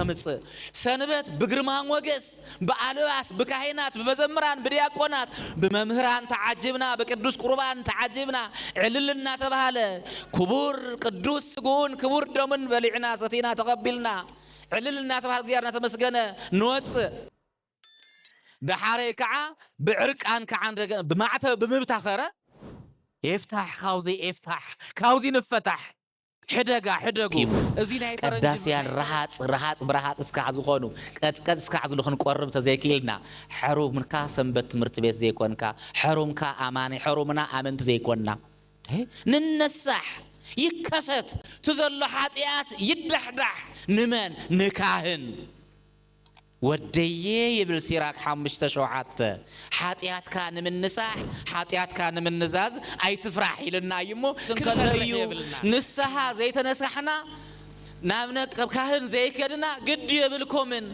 ምጽእ። ሰንበት ብግርማ ሞገስ፣ ብኣልባስ፣ ብካህናት፣ ብመዘምራን፣ ብዲያቆናት፣ ብመምህራን ተዓጅብና፣ ብቅዱስ ቁርባን ተዓጅብና፣ ዕልል እናተባሃለ ክቡር ቅዱስ ስግኡን ክቡር ደሙን በሊዕና ሰቲና ተቐቢልና፣ ዕልል እናተባሃለ እግዚኣብሔር እናተመስገነ ንወጽእ። ደሓረይ ከዓ ብዕርቃን ከዓ እንደገና ብማዕተብ ብምብታኸረ፣ ኤፍታሕ ካውዚ ኤፍታሕ፣ ካውዚ ንፈታሕ፣ ሕደጋ ሕደጉ። ኪም እዚ ናይ ፈረንጂ ቀዳስያን ጉዳይ። ረሃጽ ረሃጽ ብረሃጽ እስካዕ ዝኾኑ፣ ቀጥቀጥ እስካዕ ዝሉ ክንቆርብ ተዘይክኢልና፣ ሕሩምካ ሰንበት ትምህርቲ ቤት ዘይኮንካ፣ ሕሩምካ ኣማኒ፣ ሕሩምና ኣመንቲ ዘይኮንና፣ እ፣ ንነሳሕ፣ ይከፈት፣ እቲ ዘሎ ሓጢኣት ይዳሕዳሕ። ንመን? ንካህን። ወደየ ይብል ሲራክ ሓሙሽተ ሸውዓተ። ሓጢኣትካ ንምንሳሕ፣ ሓጢኣትካ ንምንዛዝ ኣይትፍራሕ ኢልና እዩ እሞ፣ ክንከልእ ክንፈርሕ እዩ። የብልና። ንስሓ ዘይተነሳሕና፣ ናብ ነቀብ ካህን ዘይከድና ግዲ የብልኩምን።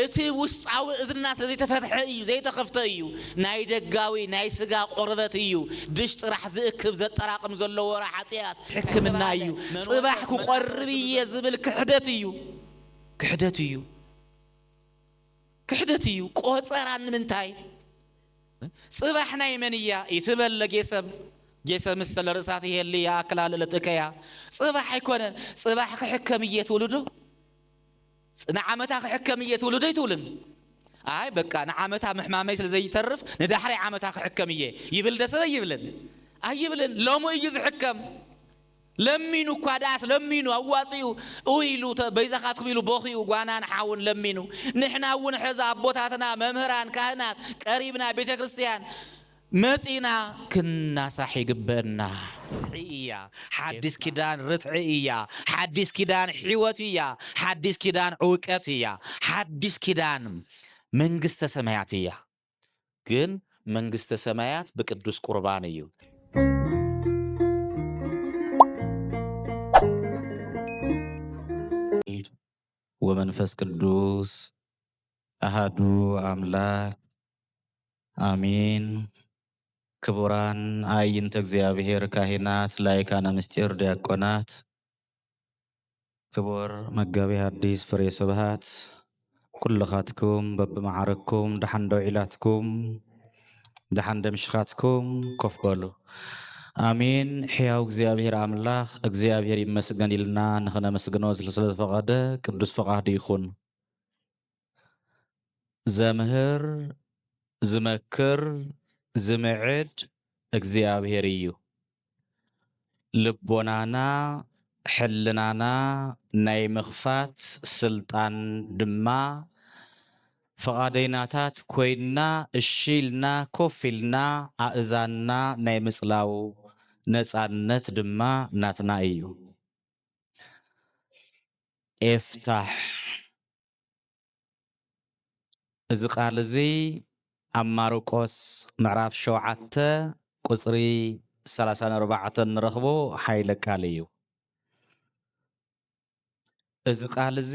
እቲ ውስጣዊ እዝንና ስለ ዘይተፈትሐ እዩ፣ ዘይተኸፍተ እዩ። ናይ ደጋዊ፣ ናይ ስጋ ቆርበት እዩ። ድሽ ጥራሕ ዝእክብ ዘጠራቕም ዘሎ ወረ ሓጢኣት። ሕክምና እዩ። ጽባሕ ክቆርብ እየ ዝብል ክሕደት እዩ። ክሕደት እዩ። ክሕደት እዩ። ቆጸራ ንምንታይ? ጽባሕ ናይ መን እያ? ይትበል ለጌሰም። ጌሰም እስተለ ርእሳት ይሄሊ የኣክላ ለለጥእከያ። ጽባሕ ኣይኮነን። ጽባሕ ክሕከም እየ ትብሉ ዶ? ጽ-፣ ንዓመታ ክሕከም እየ ትብሉ ዶ ይትብሉን? ኣይ በቃ ንዓመታ ምሕማመይ ስለ ዘይተርፍ ንዳሕረይ ዓመታ ክሕከም እየ ይብል ደ ሰብ ኣይብልን? ኣይብልን። ሎሙ እዩ ዝሕከም። ለሚኑ እኳ ደኣስ ለሚኑ ኣዋጺኡ ኡ ኢሉ ተ-፣ በይዛኻትኩም ኢሉ ቦኺኡ ጓናን ሓውን ለሚኑ። ንሕና እውን ሕዚ ኣቦታትና መምህራን ካህናት ቀሪብና ቤተ ክርስቲያን መጺና ክናሳሕ ይግበአና። ርትዒ እያ። ሓዲስ ኪዳን ርትዒ እያ። ሓዲስ ኪዳን ሕይወት እያ። ሓዲስ ኪዳን እውቀት እያ። ሓዲስ ኪዳን መንግስተ ሰማያት እያ። ግን መንግስተ ሰማያት ብቅዱስ ቁርባን እዩ። ወመንፈስ ቅዱስ ኣሃዱ ኣምላክ ኣሜን። ክቡራን ኣዕይንተ እግዚኣብሔር ካህናት፣ ላይካነ ምስጢር ዲያቆናት፣ ክቡር መጋቤ ሐዲስ ፍሬ ስብሐት፣ ኩልኻትኩም በብመዓረግኩም ደሓን ዶ ዒላትኩም፣ ደሓን ዶ ምሽኻትኩም፣ ኮፍ በሉ። ኣሜን። ሕያው እግዚኣብሔር ኣምላኽ፣ እግዚኣብሔር ይመስገን ኢልና ንኽነመስግኖ ስለ ዝፈቐደ ቅዱስ ፈቓዱ ይኹን። ዘምህር፣ ዝመክር፣ ዝምዕድ እግዚኣብሔር እዩ። ልቦናና፣ ሕልናና ናይ ምኽፋት ስልጣን ድማ፣ ፍቓደይናታት ኮይንና፣ እሺ ኢልና፣ ኮፍ ኢልና፣ ኣእዛንና ናይ ምጽላው ነጻነት ድማ ናትና እዩ። ኤፍታሕ። እዚ ቃል እዚ ኣብ ማርቆስ ምዕራፍ ሸውዓተ ቁጽሪ ሰላሳን ኣርባዕተን ንረኽቦ ሓይለ ቃል እዩ። እዚ ቃል እዚ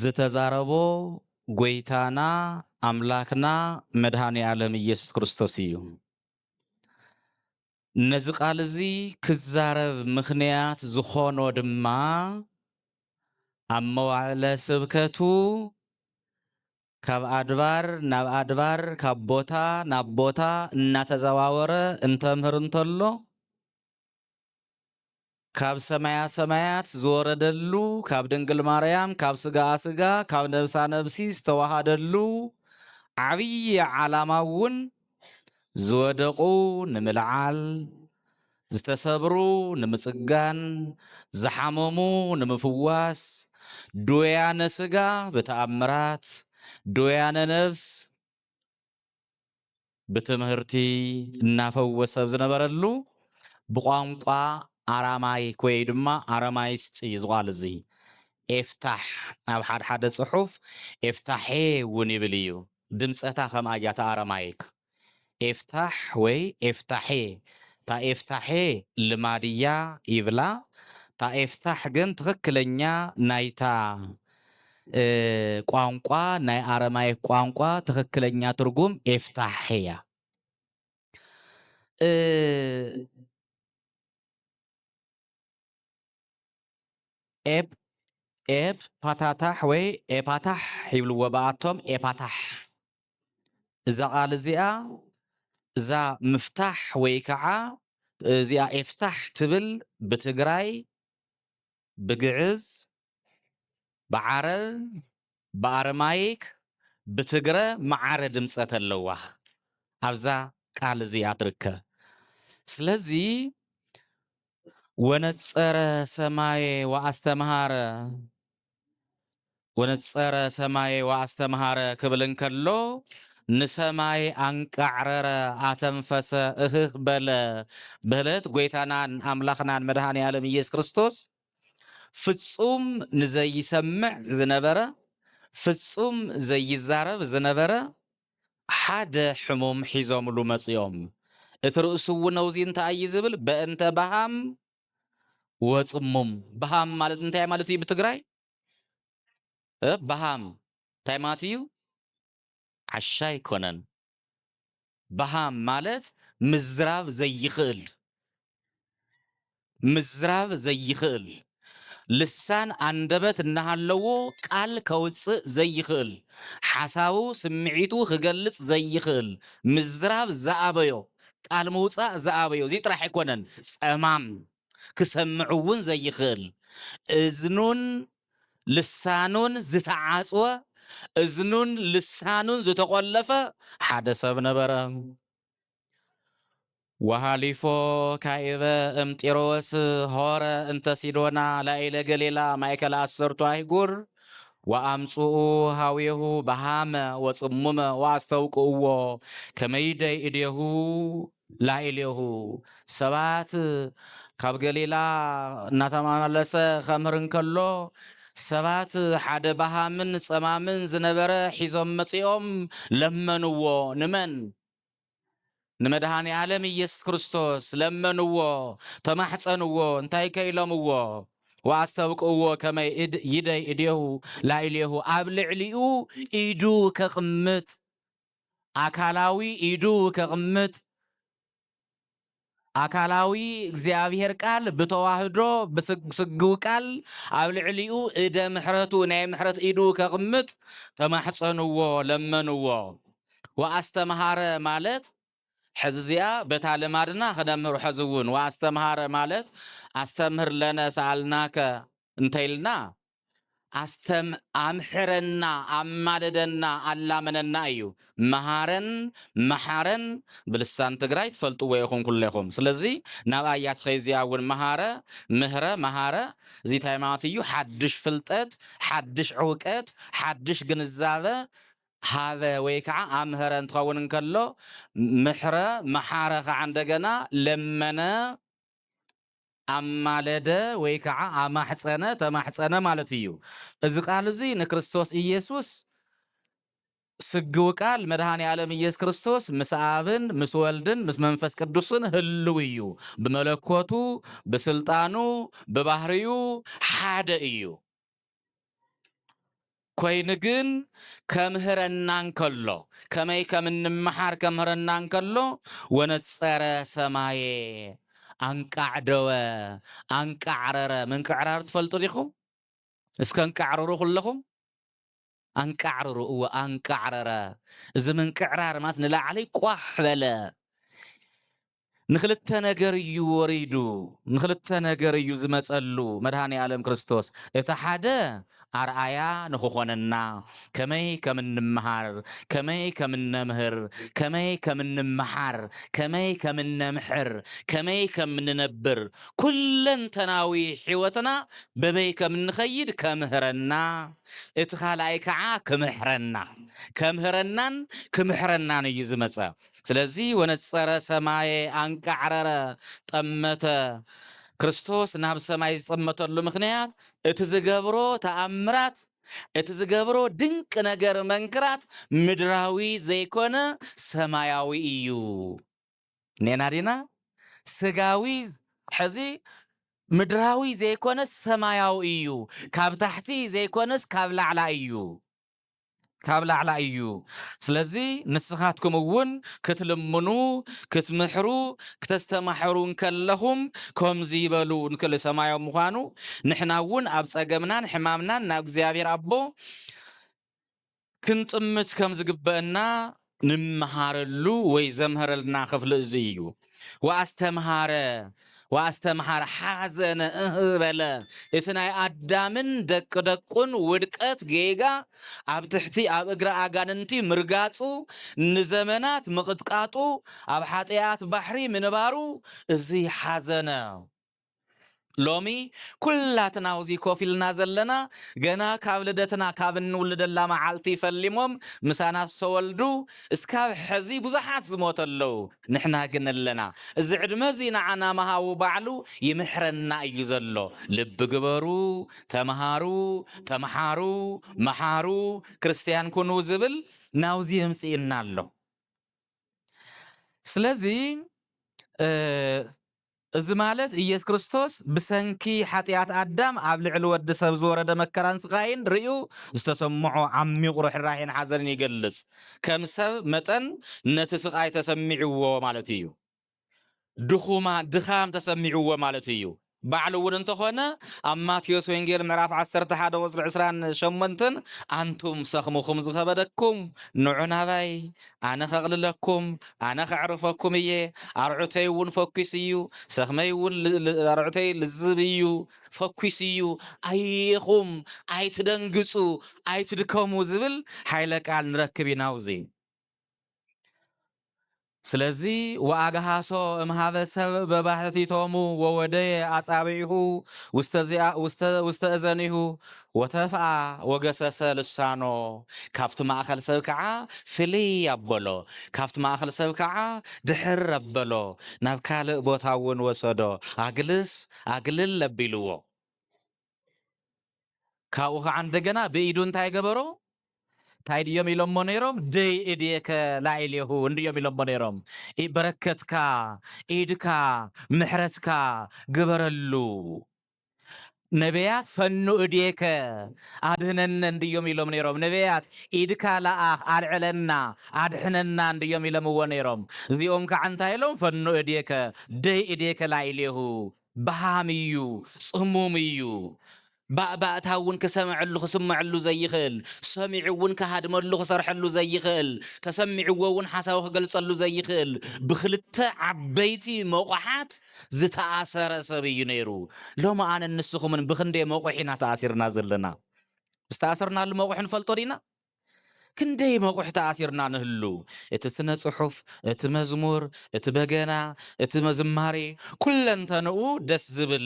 ዝተዛረቦ ጐይታና ኣምላኽና መድኃኔ ዓለም ኢየሱስ ክርስቶስ እዩ። ነዚ ቃል እዚ ክዛረብ ምኽንያት ዝኾኖ ድማ፣ ኣብ መዋዕለ ስብከቱ ካብ ኣድባር ናብ ኣድባር፣ ካብ ቦታ ናብ ቦታ እናተዘዋወረ እንተምህር እንተሎ፣ ካብ ሰማያ ሰማያት ዝወረደሉ፣ ካብ ድንግል ማርያም፣ ካብ ስጋኣ ስጋ፣ ካብ ነብሳ ነብሲ ዝተዋሃደሉ ዓብዪ ዓላማ እውን ዝወደቑ ንምልዓል፣ ዝተሰብሩ ንምጽጋን፣ ዝሓመሙ ንምፍዋስ፣ ድውያነ ስጋ ብተኣምራት፣ ድውያነ ነብስ ብትምህርቲ እናፈወሰ ኣብ ዝነበረሉ፣ ብቋንቋ ኣራማይክ ወይ ድማ ኣረማይስጥ እዩ ዝቋል እዚ። ኤፍታሕ ኣብ ሓድሓደ ጽሑፍ ኤፍታሔ እውን ይብል እዩ። ድምጸታ ከምኣ እያ እታ ኣረማይክ። ኤፍታሕ ወይ ኤፍታሔ። እታ ኤፍታሔ ልማድ እያ ይብላ። እታ ኤፍታሕ ግን ትኽክለኛ ናይታ፣ እ፣ ቋንቋ፣ ናይ ኣረማይክ ቋንቋ ትኽክለኛ ትርጉም ኤፍታሕ እያ። እ፣ ኤፕ ኤፕ ፓታታሕ ወይ ኤፓታሕ ይብልዎ ብኣቶም፣ ኤፓታሕ። እዛ ቃል እዚኣ፣ እዛ ምፍታሕ ወይ ከዓ እዚኣ ኤፍታሕ ትብል ብትግራይ፣ ብግዕዝ፣ ብዓረብ፣ ብኣረማይክ፣ ብትግረ መዓረ ድምፀት ኣለዋ። ኣብዛ ቃል እዚኣ ትርከብ። ስለዚ ወነጸረ ሰማየ ወኣስተምሃረ፣ ወነጸረ ሰማየ ወኣስተምሃረ ክብል እንከሎ፣ ንሰማይ ኣንቃዕረረ፣ ኣተንፈሰ፣ እህህ በለ፣ በለት። ጎይታናን ኣምላኽናን መድኃኔ ዓለም ኢየሱስ ክርስቶስ ፍጹም ንዘይሰምዕ ዝነበረ፣ ፍጹም ዘይዛረብ ዝነበረ ሓደ ሕሙም ሒዞምሉ መጺኦም። እቲ ርእሱ እውን ነውዚ እንታይ እዩ ዝብል? በእንተ በሃም ወጽሙም። በሃም ማለት እንታይ ማለት እዩ ብትግራይ? እ፣ በሃም እንታይ ማለት እዩ? ዓሻ ኣይኮነን። በሃም ማለት ምዝራብ ዘይኽእል፣ ምዝራብ ዘይኽእል፣ ልሳን ኣንደበት እናሃለዎ ቃል ከውጽእ ዘይኽእል፣ ሓሳቡ ስምዒቱ ክገልጽ ዘይኽእል፣ ምዝራብ ዝኣበዮ፣ ቃል ምውጻእ ዝኣበዮ፣ እዚ ጥራሕ ኣይኮነን፣ ጸማም ክሰምዕ እውን ዘይኽእል፣ እዝኑን ልሳኑን ዝተዓጽወ፣ እዝኑን ልሳኑን ዝተቖለፈ ሓደ ሰብ ነበረ። ወሃሊፎ ካኢበ እምጢሮስ ሆረ እንተ ሲዶና ላኢለ ገሊላ ማእከለ ዐሰርቱ ኣህጉር ወአምጽኡ ሀዌሁ በሃመ ወጽሙመ ወአስተውቅእዎ ከመይደይ እዴሁ ላኢሌሁ። ሰባት ካብ ገሊላ እናተመላለሰ ከምህር እንከሎ፣ ሰባት ሓደ በሃምን ጸማምን ዝነበረ ሒዞም መጺኦም ለመንዎ። ንመን? ንመድኃኔ ዓለም ኢየሱስ ክርስቶስ ለመንዎ፣ ተማሕጸንዎ። እንታይ ከ ኢሎምዎ? ወአስተውቅእዎ ከመይ እድ-፣ ይደይ እዴሁ ላዕሌሁ፣ ኣብ ልዕሊኡ ኢዱ ከቕምጥ፣ ኣካላዊ ኢዱ ከቕምጥ፣ ኣካላዊ እግዚኣብሔር ቃል ብተዋህዶ ብስግ-፣ ስግው ቃል ኣብ ልዕሊኡ እደ ምሕረቱ ናይ ምሕረት ኢዱ ከቕምጥ ተማሕጸንዎ፣ ለመንዎ። ወአስተምሃረ ማለት ሕዚ እዚኣ በታ ልማድና ክነምህር ሕዚ እውን ወአስተምሃረ ማለት ኣስተምህር ለነ ሰኣልናከ እንተ ኢልና ኣስተም-፣ ኣምሕረና፣ ኣማልደና፣ ኣላመነና እዩ። መሃረን መሓረን ብልሳን ትግራይ ትፈልጥዎ ኢኹም ኩሌኹም። ስለዚ ናብ ኣያ ትኸይ እዚኣ እውን መሃረ፣ ምህረ፣ መሃረ፣ እዚ እንታይ ማለት እዩ? ሓድሽ ፍልጠት፣ ሓድሽ ዕውቀት፣ ሓድሽ ግንዛበ ሃበ ወይ ከዓ ኣምሀረ እንትኸውን እንከሎ፣ ምሕረ፣ መሓረ ከዓ እንደገና ለመነ፣ ኣማለደ ወይ ከዓ ኣማሕፀነ፣ ተማሕፀነ ማለት እዩ። እዚ ቃል እዚ ንክርስቶስ ኢየሱስ ስግው ቃል መድኃኔ ዓለም ኢየሱስ ክርስቶስ ምስ ኣብን ምስ ወልድን ምስ መንፈስ ቅዱስን ህልው እዩ። ብመለኮቱ፣ ብስልጣኑ፣ ብባህርዩ ሓደ እዩ። ኮይኑ ግን ከምህረና እንከሎ፣ ከመይ ከም እንመሓር ከምህረና እንከሎ፣ ወነጸረ ሰማየ፣ ኣንቃዕደወ፣ ኣንቃዕረረ። ምንቅዕራር ትፈልጡ ዲኹም? እስከ እንቃዕርሩ ኩለኹም። ኣንቃዕርሩ፣ እወ፣ ኣንቃዕረረ። እዚ ምንቅዕራር ማለት ንላዕሊ ቋሕ በለ። ንክልተ ነገር እዩ ወሪዱ፣ ንክልተ ነገር እዩ ዝመጸሉ መድኃኔ ዓለም ክርስቶስ። እቲ ሓደ ኣርኣያ ንክኾነና፣ ከመይ ከም እንመሃር፣ ከመይ ከም እነምህር፣ ከመይ ከም እንመሓር፣ ከመይ ከም እነምሕር፣ ከመይ ከም እንነብር፣ ኩለንተናዊ ሕይወትና በበይ ከም እንኸይድ ከምህረና፣ እቲ ካልኣይ ከዓ ክምሕረና፣ ከምህረናን ክምሕረናን እዩ ዝመጸ። ስለዚ ወነጸረ ሰማየ፣ ኣንቃዕረረ፣ ጠመተ። ክርስቶስ ናብ ሰማይ ዝጠመተሉ ምኽንያት እቲ ዝገብሮ ተኣምራት፣ እቲ ዝገብሮ ድንቅ ነገር መንክራት ምድራዊ ዘይኮነ ሰማያዊ እዩ። ኔና ዲና? ስጋዊ፣ ሕዚ ምድራዊ ዘይኮነስ ሰማያዊ እዩ። ካብ ታሕቲ ዘይኮነስ ካብ ላዕላ እዩ። ካብ ላዕላ እዩ። ስለዚ ንስኻትኩም እውን ክትልምኑ፣ ክትምሕሩ፣ ክተስተማሕሩ እንከለኹም ከምዚ ይበሉ። እንክል ሰማያዊ ምዃኑ፣ ንሕና እውን ኣብ ጸገምናን ሕማምናን ናብ እግዚኣብሔር ኣቦ ክንጥምት ከም ዝግበአና ንምሃረሉ ወይ ዘምሀረልና ክፍሊ እዚ እዩ። ወኣስተምሃረ፣ ወኣስተምሃረ፣ ሓዘነ፣ እህ በለ። እቲ ናይ ኣዳምን ደቂ ደቁን ውድቀት፣ ጌጋ፣ ኣብ ትሕቲ ኣብ እግሪ ኣጋንንቲ ምርጋጹ፣ ንዘመናት ምቕጥቃጡ፣ ኣብ ሓጢኣት ባሕሪ ምንባሩ፣ እዚ ሓዘነ። ሎሚ ኩላትና ኣብዚ ኮፍ ኢልና ዘለና፣ ገና ካብ ልደትና፣ ካብ እንውልደላ መዓልቲ ፈሊሞም ምሳና ዝተወልዱ እስካብ ሕዚ ብዙሓት ዝሞቱ ኣለዉ። ንሕና ግን ኣለና። እዚ ዕድመ እዚ ንዓና ምሃቡ ባዕሉ ይምሕረና እዩ ዘሎ። ልቢ ግበሩ፣ ተምሃሩ፣ ተምሓሩ፣ መሓሩ፣ ክርስትያን ኩኑ ዝብል ናብዚ የምጽእና ኣሎ። ስለዚ፣ እ፣ እዚ ማለት ኢየሱስ ክርስቶስ ብሰንኪ ሓጢኣት ኣዳም ኣብ ልዕሊ ወዲ ሰብ ዝወረደ መከራን ስቓይን ርእዩ ዝተሰምዖ ዓሚቑ ርሕራሄን ሓዘንን ይገልጽ። ከም ሰብ መጠን ነቲ ስቓይ ተሰሚዕዎ ማለት እዩ። ድኹማ-፣ ድኻም ተሰሚዕዎ ማለት እዩ። ባዕሉ እውን እንተኾነ ኣብ ማቴዎስ ወንጌል ምዕራፍ ዓሰርተ ሓደ ቁጽሪ ዕስራን ሸሞንተን፣ "ኣንቱም ሰኽምኹም ዝኸበደኩም ንዑ ናባይ፣ ኣነ ከቕልለኩም፣ ኣነ ከዕርፈኩም እየ። ኣርዑተይ እውን ፈኲስ እዩ፣ ሰኽመይ እውን ል-፣ ል-፣ ኣርዑተይ ልዝብ እዩ፣ ፈኲስ እዩ። ኣይኹም፣ ኣይትደንግጹ፣ ኣይትድከሙ" ዝብል ሓይለ ቃል ንረክብ ኢና ኣብዚ። ስለዚ "ወኣግሃሶ እምሃበ ሰብ በባሕቲቶሙ ወወደየ ኣጻብዒሁ ውስተ ዚኣ-፣ ውስተ፣ ውስተ እዘኒሁ ወተፍኣ ወገሰሰ ልሳኖ"፣ ካብቲ ማእከል ሰብ ከዓ ፍልይ ኣበሎ፣ ካብቲ ማእከል ሰብ ከዓ ድሕር ኣበሎ፣ ናብ ካልእ ቦታ እውን ወሰዶ፣ ኣግልስ ኣግልል ኣቢልዎ። ካብኡ ከዓ እንደገና ብኢዱ እንታይ ገበሮ? እንታይ ድዮም ኢሎሞ ነይሮም? "ደይ እድየከ ላዕሌሁ" እንድዮም ኢሎሞ ነይሮም። ኢ-፣ በረከትካ፣ ኢድካ፣ ምሕረትካ ግበረሉ። ነቢያት "ፈኑ እድየከ ኣድህነነ" እንድዮም ኢሎም ነይሮም። ነቢያት "ኢድካ ለኣኽ፣ ኣልዕለና፣ ኣድሕነና" እንድዮም ኢሎምዎ ነይሮም። እዚኦም ከዓ እንታይ ኢሎም? "ፈኑ እድየከ፣ ደይ እድየከ ላዕሌሁ" በሃም እዩ፣ ጽሙም እዩ። ባእባእታ እውን ክሰምዐሉ፣ ክስምዐሉ ዘይኽእል፣ ሰሚዑ እውን ክሃድመሉ፣ ክሰርሐሉ ዘይኽእል፣ ተሰሚዕዎ እውን ሓሳቡ ክገልጸሉ ዘይኽእል፣ ብኽልተ ዓበይቲ መቑሓት ዝተኣሰረ ሰብ እዩ ነይሩ። ሎሚ ኣነን ንስኹምን ብኽንደይ መቑሕ ኢና ተኣሲርና ዘለና? ዝተኣሰርናሉ መቑሕ ንፈልጦ ዲና? ክንደይ መቑሕ ተኣሲርና ንህሉ። እቲ ስነ ጽሑፍ፣ እቲ መዝሙር፣ እቲ በገና፣ እቲ መዝማሬ፣ ኩለንተንኡ ደስ ዝብል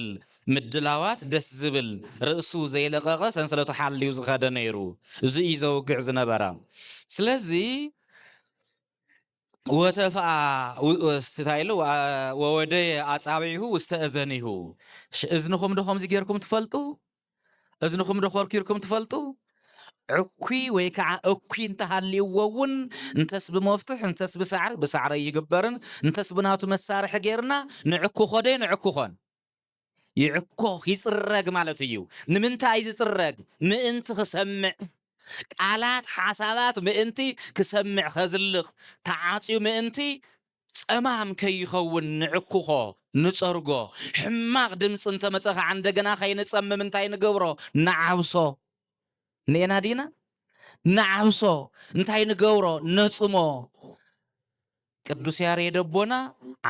ምድላዋት፣ ደስ ዝብል ርእሱ ዘይለቐቐ ሰንሰለቱ ሓልዩ ዝኸደ ነይሩ። እዚ እዩ ዘውግዕ ዝነበረ። ስለዚ ወተፍኣ ው-፣ እንታይ ኢሉ? ወ-፣ ወወደየ ኣጻብዒሁ ውስተ እዘኒሁ። ሽ-፣ እዝንኹም ዶ ከምዚ ጌርኩም ትፈልጡ? እዝንኹም ዶ ኮርኪርኩም ትፈልጡ? ዕኩይ ወይ ከዓ እኩይ እንተሃልይዎ እውን፣ እንተስ ብመፍትሕ፣ እንተስ ብሳዕሪ፣ ብሳዕሪ ኣይግበርን፣ እንተስ ብናቱ መሳርሒ ጌርና ንዕኩኾ ደይ ንዕኩኾን። ይዕኮ፣ ይጽረግ ማለት እዩ። ንምንታይ ዝጽረግ? ምእንቲ ክሰምዕ። ቃላት፣ ሓሳባት ምእንቲ ክሰምዕ፣ ከዝልቕ፣ ተዓጽዩ ምእንቲ ጸማም ከይኸውን ንዕኩኾ፣ ንጸርጎ። ሕማቕ ድምጺ እንተመጸ ኸዓ እንደገና ከይንጸምም እንታይ ንገብሮ? ንዓብሶ። ንኤና ዲና? ንዓብሶ። እንታይ ንገብሮ? ነጽሞ። ቅዱስ ያሬድ ኣቦና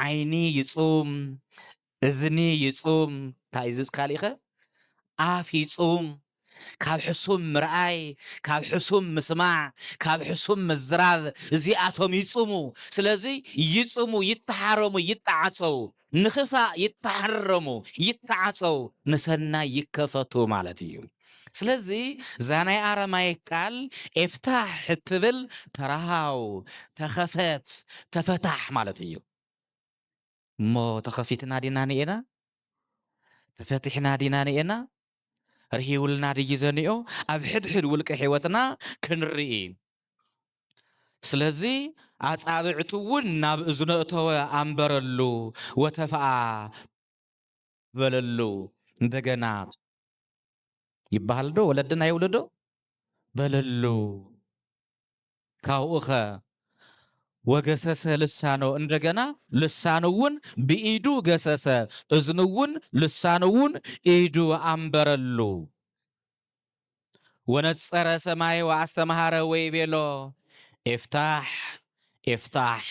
ዓይኒ ይጹም፣ እዝኒ ይጹም፣ እንታይ እዩ ዝጽ-፣ ካሊእኸ? ኣፍ ይጹም፣ ካብ ሕሱም ምርኣይ፣ ካብ ሕሱም ምስማዕ፣ ካብ ሕሱም ምዝራብ፣ እዚኣቶም ይጹሙ። ስለዚ ይጹሙ፣ ይተሓረሙ፣ ይተዓጸው። ንኽፋእ ይተሓረሙ፣ ይተዓጸው፣ ንሰናይ ይከፈቱ ማለት እዩ። ስለዚ እዛ ናይ ኣረማይክ ቃል ኤፍታሕ እትብል ተራሃው፣ ተኸፈት፣ ተፈታሕ ማለት እዩ። እሞ ተኸፊትና ዲና ንኤና? ተፈቲሕና ዲና ንኤና? ርሂውልና ድዩ ዘኒኦ? ኣብ ሕድሕድ ውልቂ ሕይወትና ክንርኢ። ስለዚ ኣጻብዕቱ እውን ናብ እዝኑ እተወ ኣንበረሉ፣ ወተፍኣ በለሉ። እንደገና ይበሃል ዶ? ወለድና ይውለዶ? በለሉ። ካብኡኸ ወገሰሰ ልሳኖ፣ እንደገና ልሳኑ እውን ብኢዱ ገሰሰ፣ እዝኑ እውን ልሳኑ እውን ኢዱ ኣንበረሉ። ወነጸረ ሰማይ ወኣስተምሃረ ወይቤሎ፣ "ኤፍታሕ፣ ኤፍታሕ!"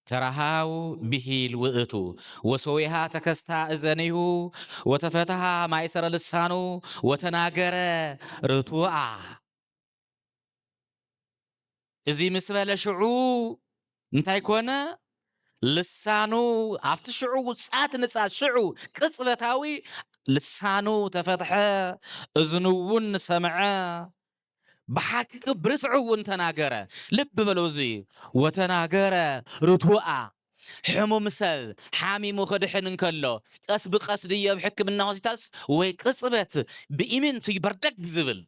ተራሃው ብሂል ውእቱ፣ ወሰዊሃ ተከስታ እዘኒሁ፣ ወተፈትሃ ማይሰረ ልሳኑ፣ ወተናገረ ርቱዓ። እዚ ምስ በለ ሽዑ እንታይ ኮነ? ልሳኑ ኣብቲ ሽዑ ጻት ንጻት ሽዑ ቅጽበታዊ ልሳኑ ተፈትሐ፣ እዝኑ እውን ሰምዐ፣ ብሓቂ ብርትዑ እውን ተናገረ። ልቢ በሉ፣ እዚ ወተናገረ ርቱዓ። ሕሙም ሰብ ሓሚሙ ክድሕን እንከሎ ቀስ ብቀስ ድዮ ኣብ ሕክምና ሆስፒታልስ ወይ ቅጽበት ብኢሚንቱ በርደግ ዝብል?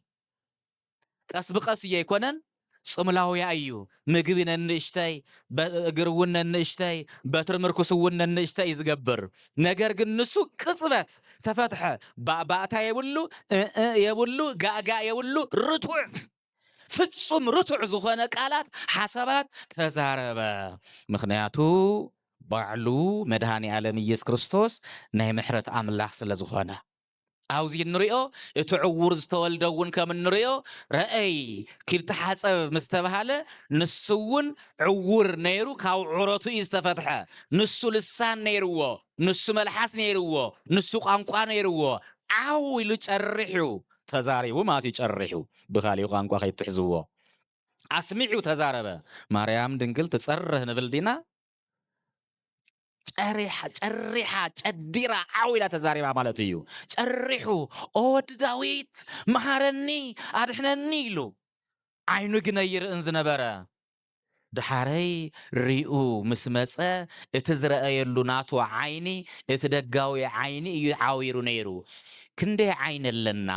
ቀስ ብቀስ እዩ ኣይኮነን፣ ጽምላውያ እዩ። ምግቢ ነንእሽተይ፣ በ-፣ እግሪ እውን ነንእሽተይ፣ በትሪ ምርኩስ እውን ነንእሽተይ እዩ ዝገብር። ነገር ግን ንሱ ቅጽበት ተፈትሐ። ባእባእታ የብሉ፣ እእ የብሉ፣ ጋእጋእ የብሉ፣ ርቱዕ፣ ፍጹም ርቱዕ ዝኾነ ቃላት፣ ሓሳባት ተዛረበ። ምኽንያቱ ባዕሉ መድኃኔ ዓለም ኢየሱስ ክርስቶስ ናይ ምሕረት ኣምላኽ ስለ ዝኾነ። ኣብዚ እንሪኦ፣ እቲ ዕዉር ዝተወልደ እውን ከም እንሪኦ፣ "ረኣይ፣ ኪድ ተሓጸብ" ምስ ተባሃለ፣ ንሱ እውን ዕዉር ነይሩ፣ ካብ ዑረቱ እዩ ዝተፈትሐ። ንሱ ልሳን ነይርዎ፣ ንሱ መልሓስ ነይርዎ፣ ንሱ ቋንቋ ነይርዎ። ዓው ኢሉ ጨሪሑ ተዛሪቡ ማለት እዩ። ጨሪሑ፣ ብኻሊእ ቋንቋ ከይትሕዝዎ፣ ኣስሚዑ ተዛረበ። ማርያም ድንግል ትጸርህ ንብል ዲና? ጨሪሓ፣ ጨሪሓ፣ ጨዲራ፣ ዓው ኢላ ተዛሪባ ማለት እዩ። ጨሪሑ፣ "ኦ ወዲ ዳዊት፣ መሃረኒ፣ ኣድሕነኒ" ኢሉ ዓይኑ ግን ኣይርእን ዝነበረ። ደሓረይ ሪኡ ምስ መጸ፣ እቲ ዝረኣየሉ ናቱ ዓይኒ፣ እቲ ደጋዊ ዓይኒ እዩ ዓዊሩ ነይሩ። ክንደይ ዓይኒ ኣለና?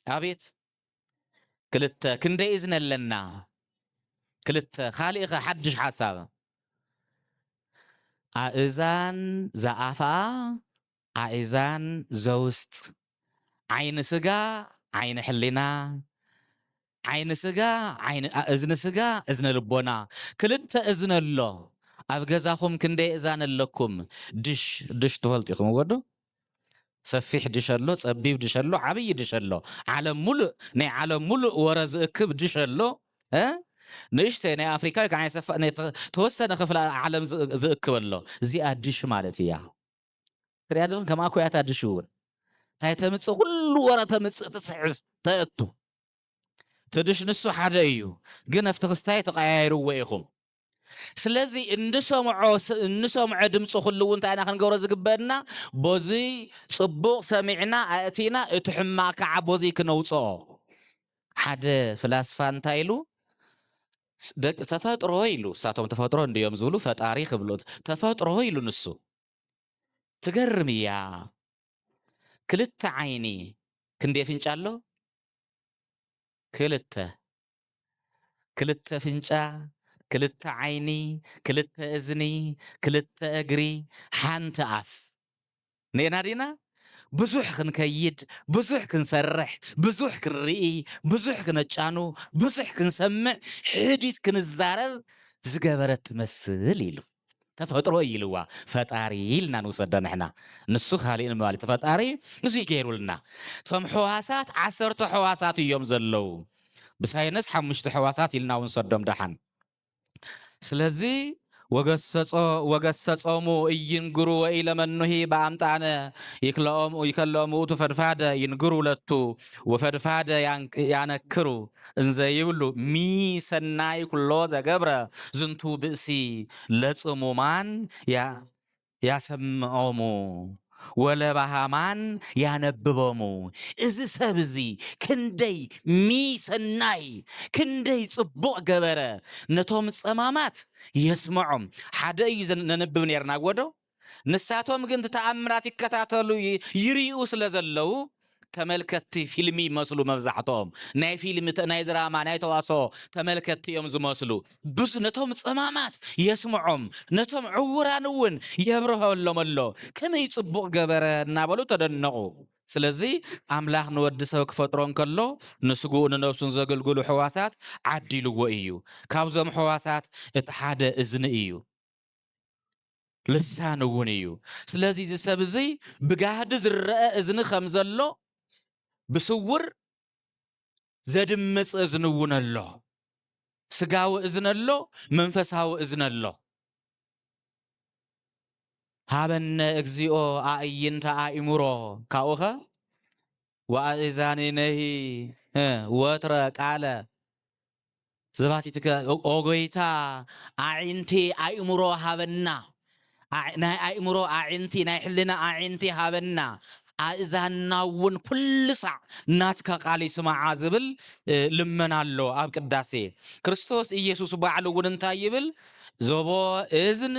ኣቤት! ክልተ፣ ክንደይ እዝኒ ኣለና? ክልተ። ካሊእኸ ሓድሽ ሓሳብ? ኣእዛን ዘኣፍኣ፣ ኣእዛን ዘውስጥ፣ ዓይኒ ስጋ፣ ዓይኒ ሕሊና፣ ዓይኒ ስጋ፣ ዓይኒ፣ ኣ-፣ እዝኒ ስጋ፣ እዝኒ ልቦና። ክልተ እዝኒ ኣሎ። ኣብ ገዛኹም ክንደይ እዛን ኣለኩም? ድሽ፣ ድሽ ትፈልጡ ኢኹም ወዶ? ሰፊሕ ድሽ ኣሎ፣ ጸቢብ ድሽ ኣሎ፣ ዓብዪ ድሽ ኣሎ። ዓለም ሙሉእ፣ ናይ ዓለም ሙሉእ ወረ ዝእክብ ድሽ ኣሎ። እ? ንእሽተይ ናይ ኣፍሪካ ወይ ከዓ ናይ ሰፋ-፣ ናይ ተ-፣ ተወሰነ ክፍለ ዓለም ዝ-፣ ዝእክብ ኣሎ። እዚኣ ድሽ ማለት እያ። ትሪኣ ዶ? ከም ኣኩያታ ድሽ እውን። እንታይ ተምጽእ? ኩሉ ወረ ተምጽእ፣ ትስሕብ፣ ተእቱ። እቲ ድሽ ንሱ ሓደ እዩ፣ ግን ኣብቲ ክስታይ ተቐያይርዎ ኢኹም። ስለዚ እንሰምዖ ስ-፣ እንሰምዖ ድምፂ ኩሉ እውን እንታይ ኢና ክንገብሮ ዝግበአና? በዚ ጽቡቕ ሰሚዕና ኣእቲና፣ እቲ ሕማቕ ከዓ በዚ ክነውፅኦ። ሓደ ፍላስፋ እንታይ ኢሉ? ስ-፣ ደቂ ተፈጥሮ ኢሉ፣ እሳቶም ተፈጥሮ እንድዮም ዝብሉ፣ ፈጣሪ ክብሉ፣ ተፈጥሮ ኢሉ ንሱ። ትገርም እያ። ክልተ ዓይኒ ክንደይ ኣፍንጫ ኣሎ? ክልተ። ክልተ ኣፍንጫ፣ ክልተ ዓይኒ፣ ክልተ እዝኒ፣ ክልተ እግሪ፣ ሓንቲ ኣፍ። ኔና ዲና? ብዙሕ ክንከይድ፣ ብዙሕ ክንሰርሕ፣ ብዙሕ ክንርኢ፣ ብዙሕ ክነጫኑ፣ ብዙሕ ክንሰምዕ፣ ሕዲት ክንዛረብ ዝገበረት ትመስል ኢሉ። ተፈጥሮ እዩ ኢልዋ። ፈጣሪ ኢልና ንውሰዶ ንሕና። ንሱ ካሊእ ንምባል እዩ። ፈጣሪ እዙይ ገይሩልና። እቶም ሕዋሳት ዓሰርተ ሕዋሳት እዮም ዘለዉ። ብሳይንስ ሓሙሽተ ሕዋሳት ኢልና ውንሰዶም ደሓን። ስለዚ ወገሰጾ-፣ ወገሰጾሙ እይንግሩ ወኢለመኑሂ በአምጣነ ይክለኦም-፣ ይከለኦም ውእቱ ፈድፋደ ይንግሩ ለቱ ወፈድፋደ ያን-፣ ያነክሩ እንዘ ይብሉ ሚ ሰናይ ኩሎ ዘገብረ ዝንቱ ብእሲ ለጽሙማን ያ-፣ ያሰምዖሙ ወለባሃማን ያነብቦሙ። እዚ ሰብ እዚ ክንደይ ሚ ሰናይ፣ ክንደይ ጽቡቕ ገበረ፣ ነቶም ጸማማት የስምዖም። ሓደ እዩ ዘን-፣ ነንብብ ነይርና፣ ጎዶ። ንሳቶም ግን እቲ ተኣምራት ይከታተሉ፣ ይ-፣ ይርእዩ ስለ ዘለዉ፣ ተመልከትቲ ፊልሚ ይመስሉ መብዛሕትኦም። ናይ ፊልሚ ተ-፣ ናይ ድራማ፣ ናይ ተዋስኦ ተመልከትቲ እዮም ዝመስሉ። ብዙ ነቶም ጸማማት የስምዖም፣ ነቶም ዕውራን እውን የብርሀሎም ኣሎ። ከመይ ጽቡቕ ገበረ እናበሉ ተደነቑ። ስለዚ ኣምላኽ ንወዲ ሰብ ክፈጥሮ እንከሎ ንስግኡ ንነብሱን ዘገልግሉ ሕዋሳት ዓዲልዎ እዩ። ካብዞም ሕዋሳት እቲ ሓደ እዝኒ እዩ። ልሳን እውን እዩ። ስለዚ እዚ ሰብ እዚ ብጋህዲ ዝረአ እዝኒ ከም ዘሎ ብስውር ዘድምጽ እዝኒ እውን ኣሎ። ስጋዊ እዝኒ ኣሎ፣ መንፈሳዊ እዝኒ ኣሎ። ሃበነ እግዚኦ ኣእይንተ ኣእምሮ፣ ካብኡኸ ወኣእዛኒነሂ፣ እ፣ ወትረ ቃለ ዘባቲትከ፣ ኦ ጎይታ፣ ኣዒንቲ ኣእምሮ ሃበና። ኣዕ-፣ ናይ ኣእምሮ ኣዒንቲ፣ ናይ ሕልና ኣዒንቲ ሃበና። ኣእዛንና እውን ኩሉ ሳዕ ናትካ ቃል ይስማዓ ዝብል፣ እ፣ ልመና ኣሎ ኣብ ቅዳሴ። ክርስቶስ ኢየሱስ ባዕሉ እውን እንታይ ይብል? ዘቦ እዝን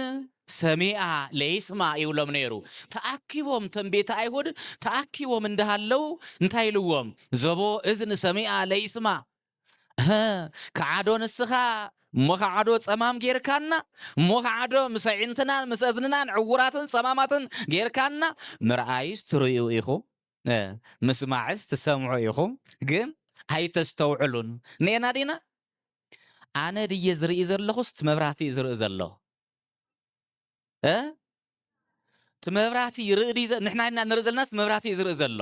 ሰሚኣ ለይስማ ይብሎም ነይሩ። ተኣኪቦም፣ ተንቤቲ ኣይሁድ ተኣኪቦም እንዳሃለው እንታይ ኢልዎም? ዘቦ እዝን ሰሚኣ ለይስማ። እህ፣ ከዓዶ ንስኻ እሞ ከዓዶ ጸማም ጌርካና፣ እሞ ከዓዶ ምስ ኣዒንትናን ምስ እዝንናን ዕውራትን ጸማማትን ጌርካና፣ ምርኣይስ ትርእዩ ኢኹም፣ እ፣ ምስማዕስ ትሰምዑ ኢኹም፣ ግን ኣይተስተውዕሉን። ንኤና ዲና? ኣነ ድየ ዝርኢ ዘለኹስ እቲ መብራህቲ እዩ ዝርኢ ዘሎ? እ? እቲ መብራህቲ ይርኢ ድዩ ዘ-፣ ንሕና ኢና ንርኢ ዘለናስ እቲ መብራህቲ እዩ ዝርኢ ዘሎ?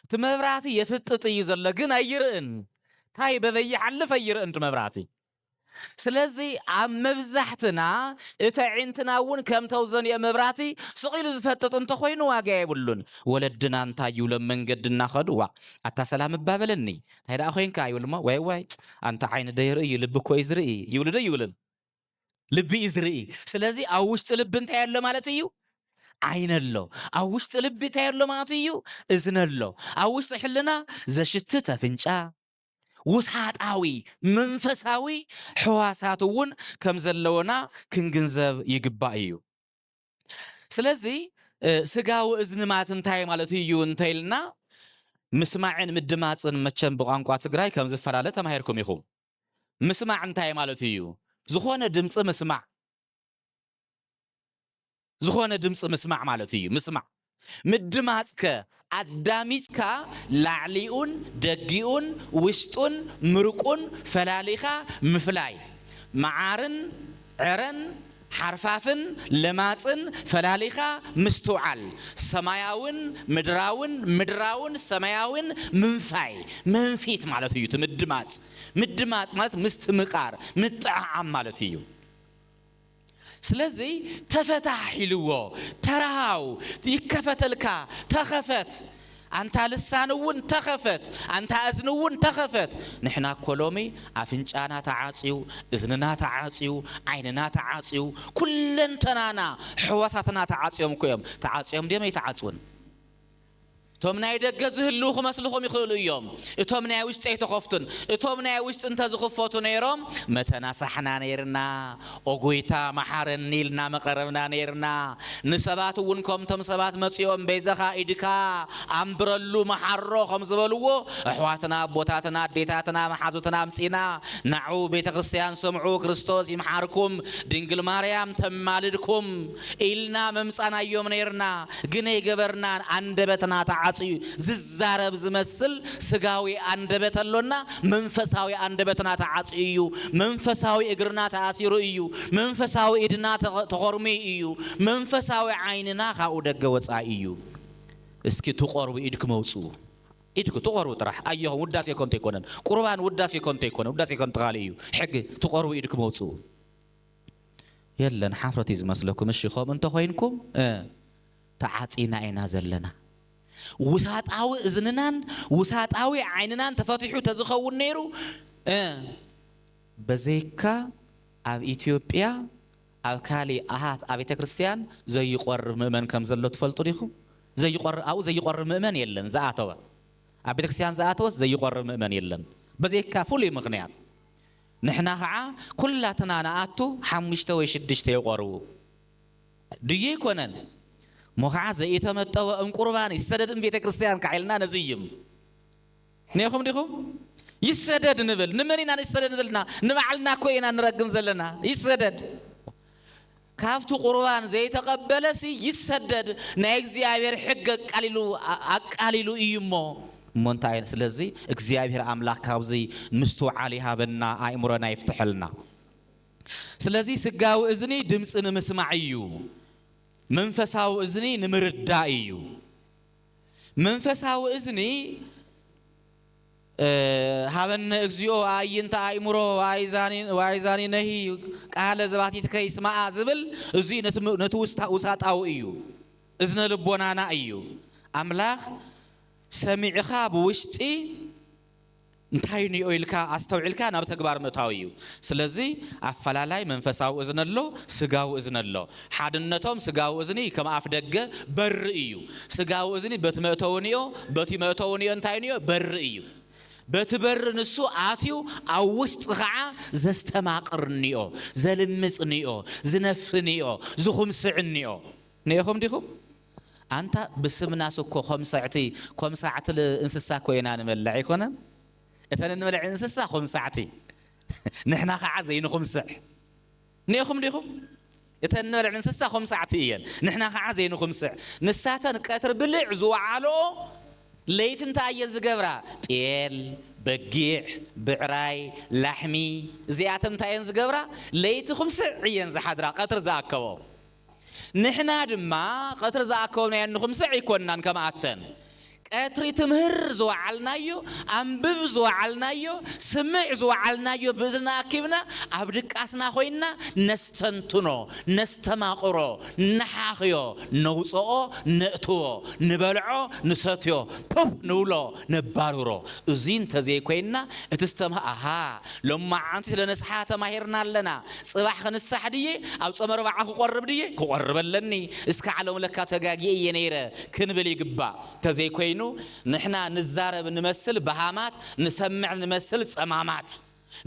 እቲ መብራህቲ የፍጥጥ እዩ ዘሎ፣ ግን ኣይርእን። እንታይ በበይ ይሓልፍ ኣይርእን እቲ መብራህቲ። ስለዚ ኣብ መብዛሕትና እቲ ኣዒንትና እውን ከም ተውዘንኦ መብራህቲ ስቕ ኢሉ ዝፈጥጥ እንተኾይኑ ዋጋ የብሉን። ወለድና እንታይ ይብሎም መንገዲ እናኸዱ፣ "ዋ፣ ኣታ ሰላም እባ በለኒ፣ እንታይ ደኣ ኮይንካ?" ይብሉ እሞ፣ "ዋይ፣ ዋይ፣ ኣንታ ዓይኒ ዶ ይርኢ እዩ፣ ልቢ እኮ እዩ ዝርኢ" ይብሉ ዶ ይብሉን? ልቢ እዩ ዝርኢ። ስለዚ ኣብ ውሽጢ ልቢ እንታይ ኣሎ ማለት እዩ? ዓይኒ ኣሎ። ኣብ ውሽጢ ልቢ እንታይ ኣሎ ማለት እዩ? እዝኒ ኣሎ። ኣብ ውሽጢ ሕልና ዘሽትት ኣፍንጫ፣ ውሳጣዊ መንፈሳዊ ሕዋሳት እውን ከም ዘለወና ክንግንዘብ ይግባእ እዩ። ስለዚ፣ እ፣ ስጋዊ እዝኒ ማለት እንታይ ማለት እዩ እንተኢልና፣ ምስማዕን ምድማፅን መቸም ብቋንቋ ትግራይ ከም ዝፈላለ ተማሂርኩም ኢኹም። ምስማዕ እንታይ ማለት እዩ? ዝኾነ ድምፂ ምስማዕ። ዝኾነ ድምፂ ምስማዕ ማለት እዩ። ምስማዕ። ምድማፅከ ኣዳሚፅካ ላዕሊኡን ደጊኡን ውሽጡን ምርቁን ፈላሊኻ ምፍላይ። መዓርን ዕረን ሓርፋፍን ለማፅን ፈላሊኻ ምስትውዓል። ሰማያውን ምድራውን፣ ምድራውን ሰማያውን ምንፋይ፣ መንፊት ማለት እዩ እቲ ምድማፅ። ምድማፅ ማለት ምስትምቓር፣ ምጥዕዓም ማለት እዩ። ስለዚ ተፈታሕ ኢልዎ፣ ተራሃው፣ ይከፈተልካ፣ ተኸፈት። ኣንታ ልሳን እውን ተኸፈት፣ ኣንታ እዝኒ እውን ተኸፈት። ንሕና እኮ ሎሚ ኣፍንጫና ተዓጽዩ፣ እዝንና ተዓጽዩ፣ ዓይንና ተዓጽዩ፣ ኩለንተናና ሕዋሳትና ተዓጽዮም እኮ እዮም። ተዓጽዮም ድዮም ኣይተዓጽውን? እቶም ናይ ደገ ዝህልዉ ክመስልኹም ይኽእሉ እዮም። እቶም ናይ ውሽጢ ኣይተኸፍቱን። እቶም ናይ ውሽጢ እንተዝኽፈቱ ነይሮም፣ መተናሳሕና ነይርና፣ "ኦ ጎይታ መሓረኒ" ኢልና መቐረብና ነይርና። ንሰባት እውን ከምቶም ሰባት መጺኦም፣ "በይዛኻ ኢድካ ኣንብረሉ፣ መሓሮ" ከም ዝበልዎ፣ ኣሕዋትና፣ ኣቦታትና፣ ኣዴታትና፣ መሓዙትና ኣምጺና፣ "ንዑ ቤተ ክርስቲያን ስምዑ፣ ክርስቶስ ይምሓርኩም፣ ድንግል ማርያም ተማልድኩም" ኢልና መምጻናዮም ነይርና። ግን ኣይገበርናን። ኣንደበትና ተዓጽዩ፣ ዝዛረብ ዝመስል ስጋዊ ኣንደበት ኣሎና፣ መንፈሳዊ ኣንደበትና ተዓጽዩ እዩ። መንፈሳዊ እግርና ተኣሲሩ እዩ። መንፈሳዊ ኢድና ተኸ-፣ ተኾርምዩ እዩ። መንፈሳዊ ዓይንና ካብኡ ደገ ወጻኢ እዩ። እስኪ ትቖርቡ ኢድኩም ኣውጽኡ። ኢድኩ ትቖርቡ ጥራሕ። ኣየኹም ውዳሴ ኮንቶ ኣይኮነን። ቁርባን ውዳሴ ኮንቶ ኣይኮነን። ውዳሴ ኮንቶ ካልእ እዩ። ሕጊ ትቖርቡ ኢድኩም ኣውጽኡ። የለን፣ ሓፍረት እዩ ዝመስለኩም። እሺ፣ ከምኡ እንተኾይንኩም፣ እ፣ ተዓጺና ኢና ዘለና። ውሳጣዊ እዝንናን ውሳጣዊ ዓይንናን ተፈቲሑ ተዝኸውን ነይሩ፣ እ፣ በዘይካ ኣብ ኢትዮጵያ፣ ኣብ ካሊእ ኣሃት ኣብ ቤተ ክርስቲያን ዘይቆርብ ምእመን ከም ዘሎ ትፈልጡ ዲኹም? ዘይቆር-፣ ኣብኡ ዘይቆርብ ምእመን የለን ዝኣተወ። ኣብ ቤተ ክርስቲያን ዝኣተወስ ዘይቆርብ ምእመን የለን። በዘይካ ፍሉይ ምኽንያት። ንሕና ኸዓ ኩላትና ንኣቱ ሓሙሽተ ወይ ሽዱሽተ ይቖርቡ። ድዩ ኣይኮነን? እሞ ኸዓ ዘኢተመጠወ እም ቁርባን ይሰደድ እም ቤተ ክርስቲያን ከዓ ኢልና ነዝይም። ኔኹም ዲኹም? ይሰደድ ንብል። ንመን ኢና ንሰደድ ዘለና? ንባዕልና እኮ ኢና ንረግም ዘለና። ይሰደድ። ካብቲ ቁርባን ዘይተቐበለሲ ይሰደድ፣ ናይ እግዚኣብሔር ሕግ ኣቃሊሉ ኣቃሊሉ እዩ እሞ። እሞ እንታይ? ስለዚ እግዚኣብሔር ኣምላኽ ካብዚ ምስትውዓል ይሃበና፣ ኣእምሮና ይፍትሐልና። ስለዚ ስጋዊ እዝኒ ድምፂ ንምስማዕ እዩ፣ መንፈሳዊ እዝኒ ንምርዳእ እዩ። መንፈሳዊ እዝኒ ሃበነ እግዚኦ ኣዕይንተ ኣእምሮ ወኣእዛኒ ነሂ ቃለ ዘባቲትከ ይስማዓ ዝብል፣ እዚ ነቲ ውሳጣዊ እዩ፣ እዝነ ልቦናና እዩ። ኣምላኽ ሰሚዕኻ ብውሽጢ እንታይ ንዮ ኢልካ ኣስተውዒልካ ናብ ተግባር ምእታው እዩ። ስለዚ ኣፈላላይ መንፈሳዊ እዝኒ ኣሎ፣ ስጋዊ እዝኒ ኣሎ። ሓድነቶም ስጋዊ እዝኒ ከም ኣፍ ደገ በሪ እዩ። ስጋዊ እዝኒ በቲ መእተዊ ንዮ፣ በቲ መእተዊ ንዮ እንታይ ንዮ በሪ እዩ። በቲ በሪ ንሱ ኣትዩ ኣብ ውሽጢ ኸዓ ዘስተማቕር ንዮ፣ ዘልምፅ ንዮ፣ ዝነፊ ንዮ፣ ዝኹምስዕ ንዮ። ንኢኹም ዲኹም? ኣንታ ብስምናስ እኮ ኮምሰዕቲ ኮምሳዕቲ እንስሳ ኮይና ንመልዕ ኣይኮነን? እተን እንበልዕ እንስሳ ኮምሳዕቲ ንሕና ከዓ ዘይንኹምስዕ። ንኢኹም ዲኹም? እተን እንበልዕ እንስሳ ኮምሳዕቲ እየን፣ ንሕና ከዓ ዘይንኹምስዕ። ንሳተን ቀትሪ ብልዕ ዝወዓልኦ ለይቲ እንታይ እየን ዝገብራ? ጤል፣ በጊዕ፣ ብዕራይ፣ ላሕሚ፣ እዚኣተን እንታይ እየን ዝገብራ? ለይቲ ኩምስዕ እየን ዝሓድራ፣ ቀትሪ ዝኣከቦ። ንሕና ድማ ቀትሪ ዝኣከብናዮ ንኹምስዕ ኣይኮንናን ከምኣተን። ቀትሪ ትምህር ዝወዓልናዮ፣ ኣንብብ ዝወዓልናዮ፣ ስምዕ ዝወዓልናዮ ብእዝና ኣኪብና ኣብ ድቃስና ኮይንና ነስተንትኖ፣ ነስተማቕሮ፣ ነሓኽዮ፣ ነውፅኦ፣ ነእትዎ፣ ንበልዖ፣ ንሰትዮ፣ ፖፍ ንብሎ፣ ነባርሮ። እዚ እንተዘይኮይንና እቲ ዝተምሃ ኣሃ ሎማዓንቲ ስለ ንስሓ ተማሂርና ኣለና። ጽባሕ ክንሳሕ ድየ? ኣብ ጾመ ኣርብዓ ክቆርብ ድየ? ክቆርብ ኣለኒ። እስከ ዓለም ለካ ተጋጊየ እየ ነይረ ክንብል ይግባእ። ተዘይኮይኑ ንሕና ንዛረብ ንመስል በሃማት፣ ንሰምዕ ንመስል ጸማማት፣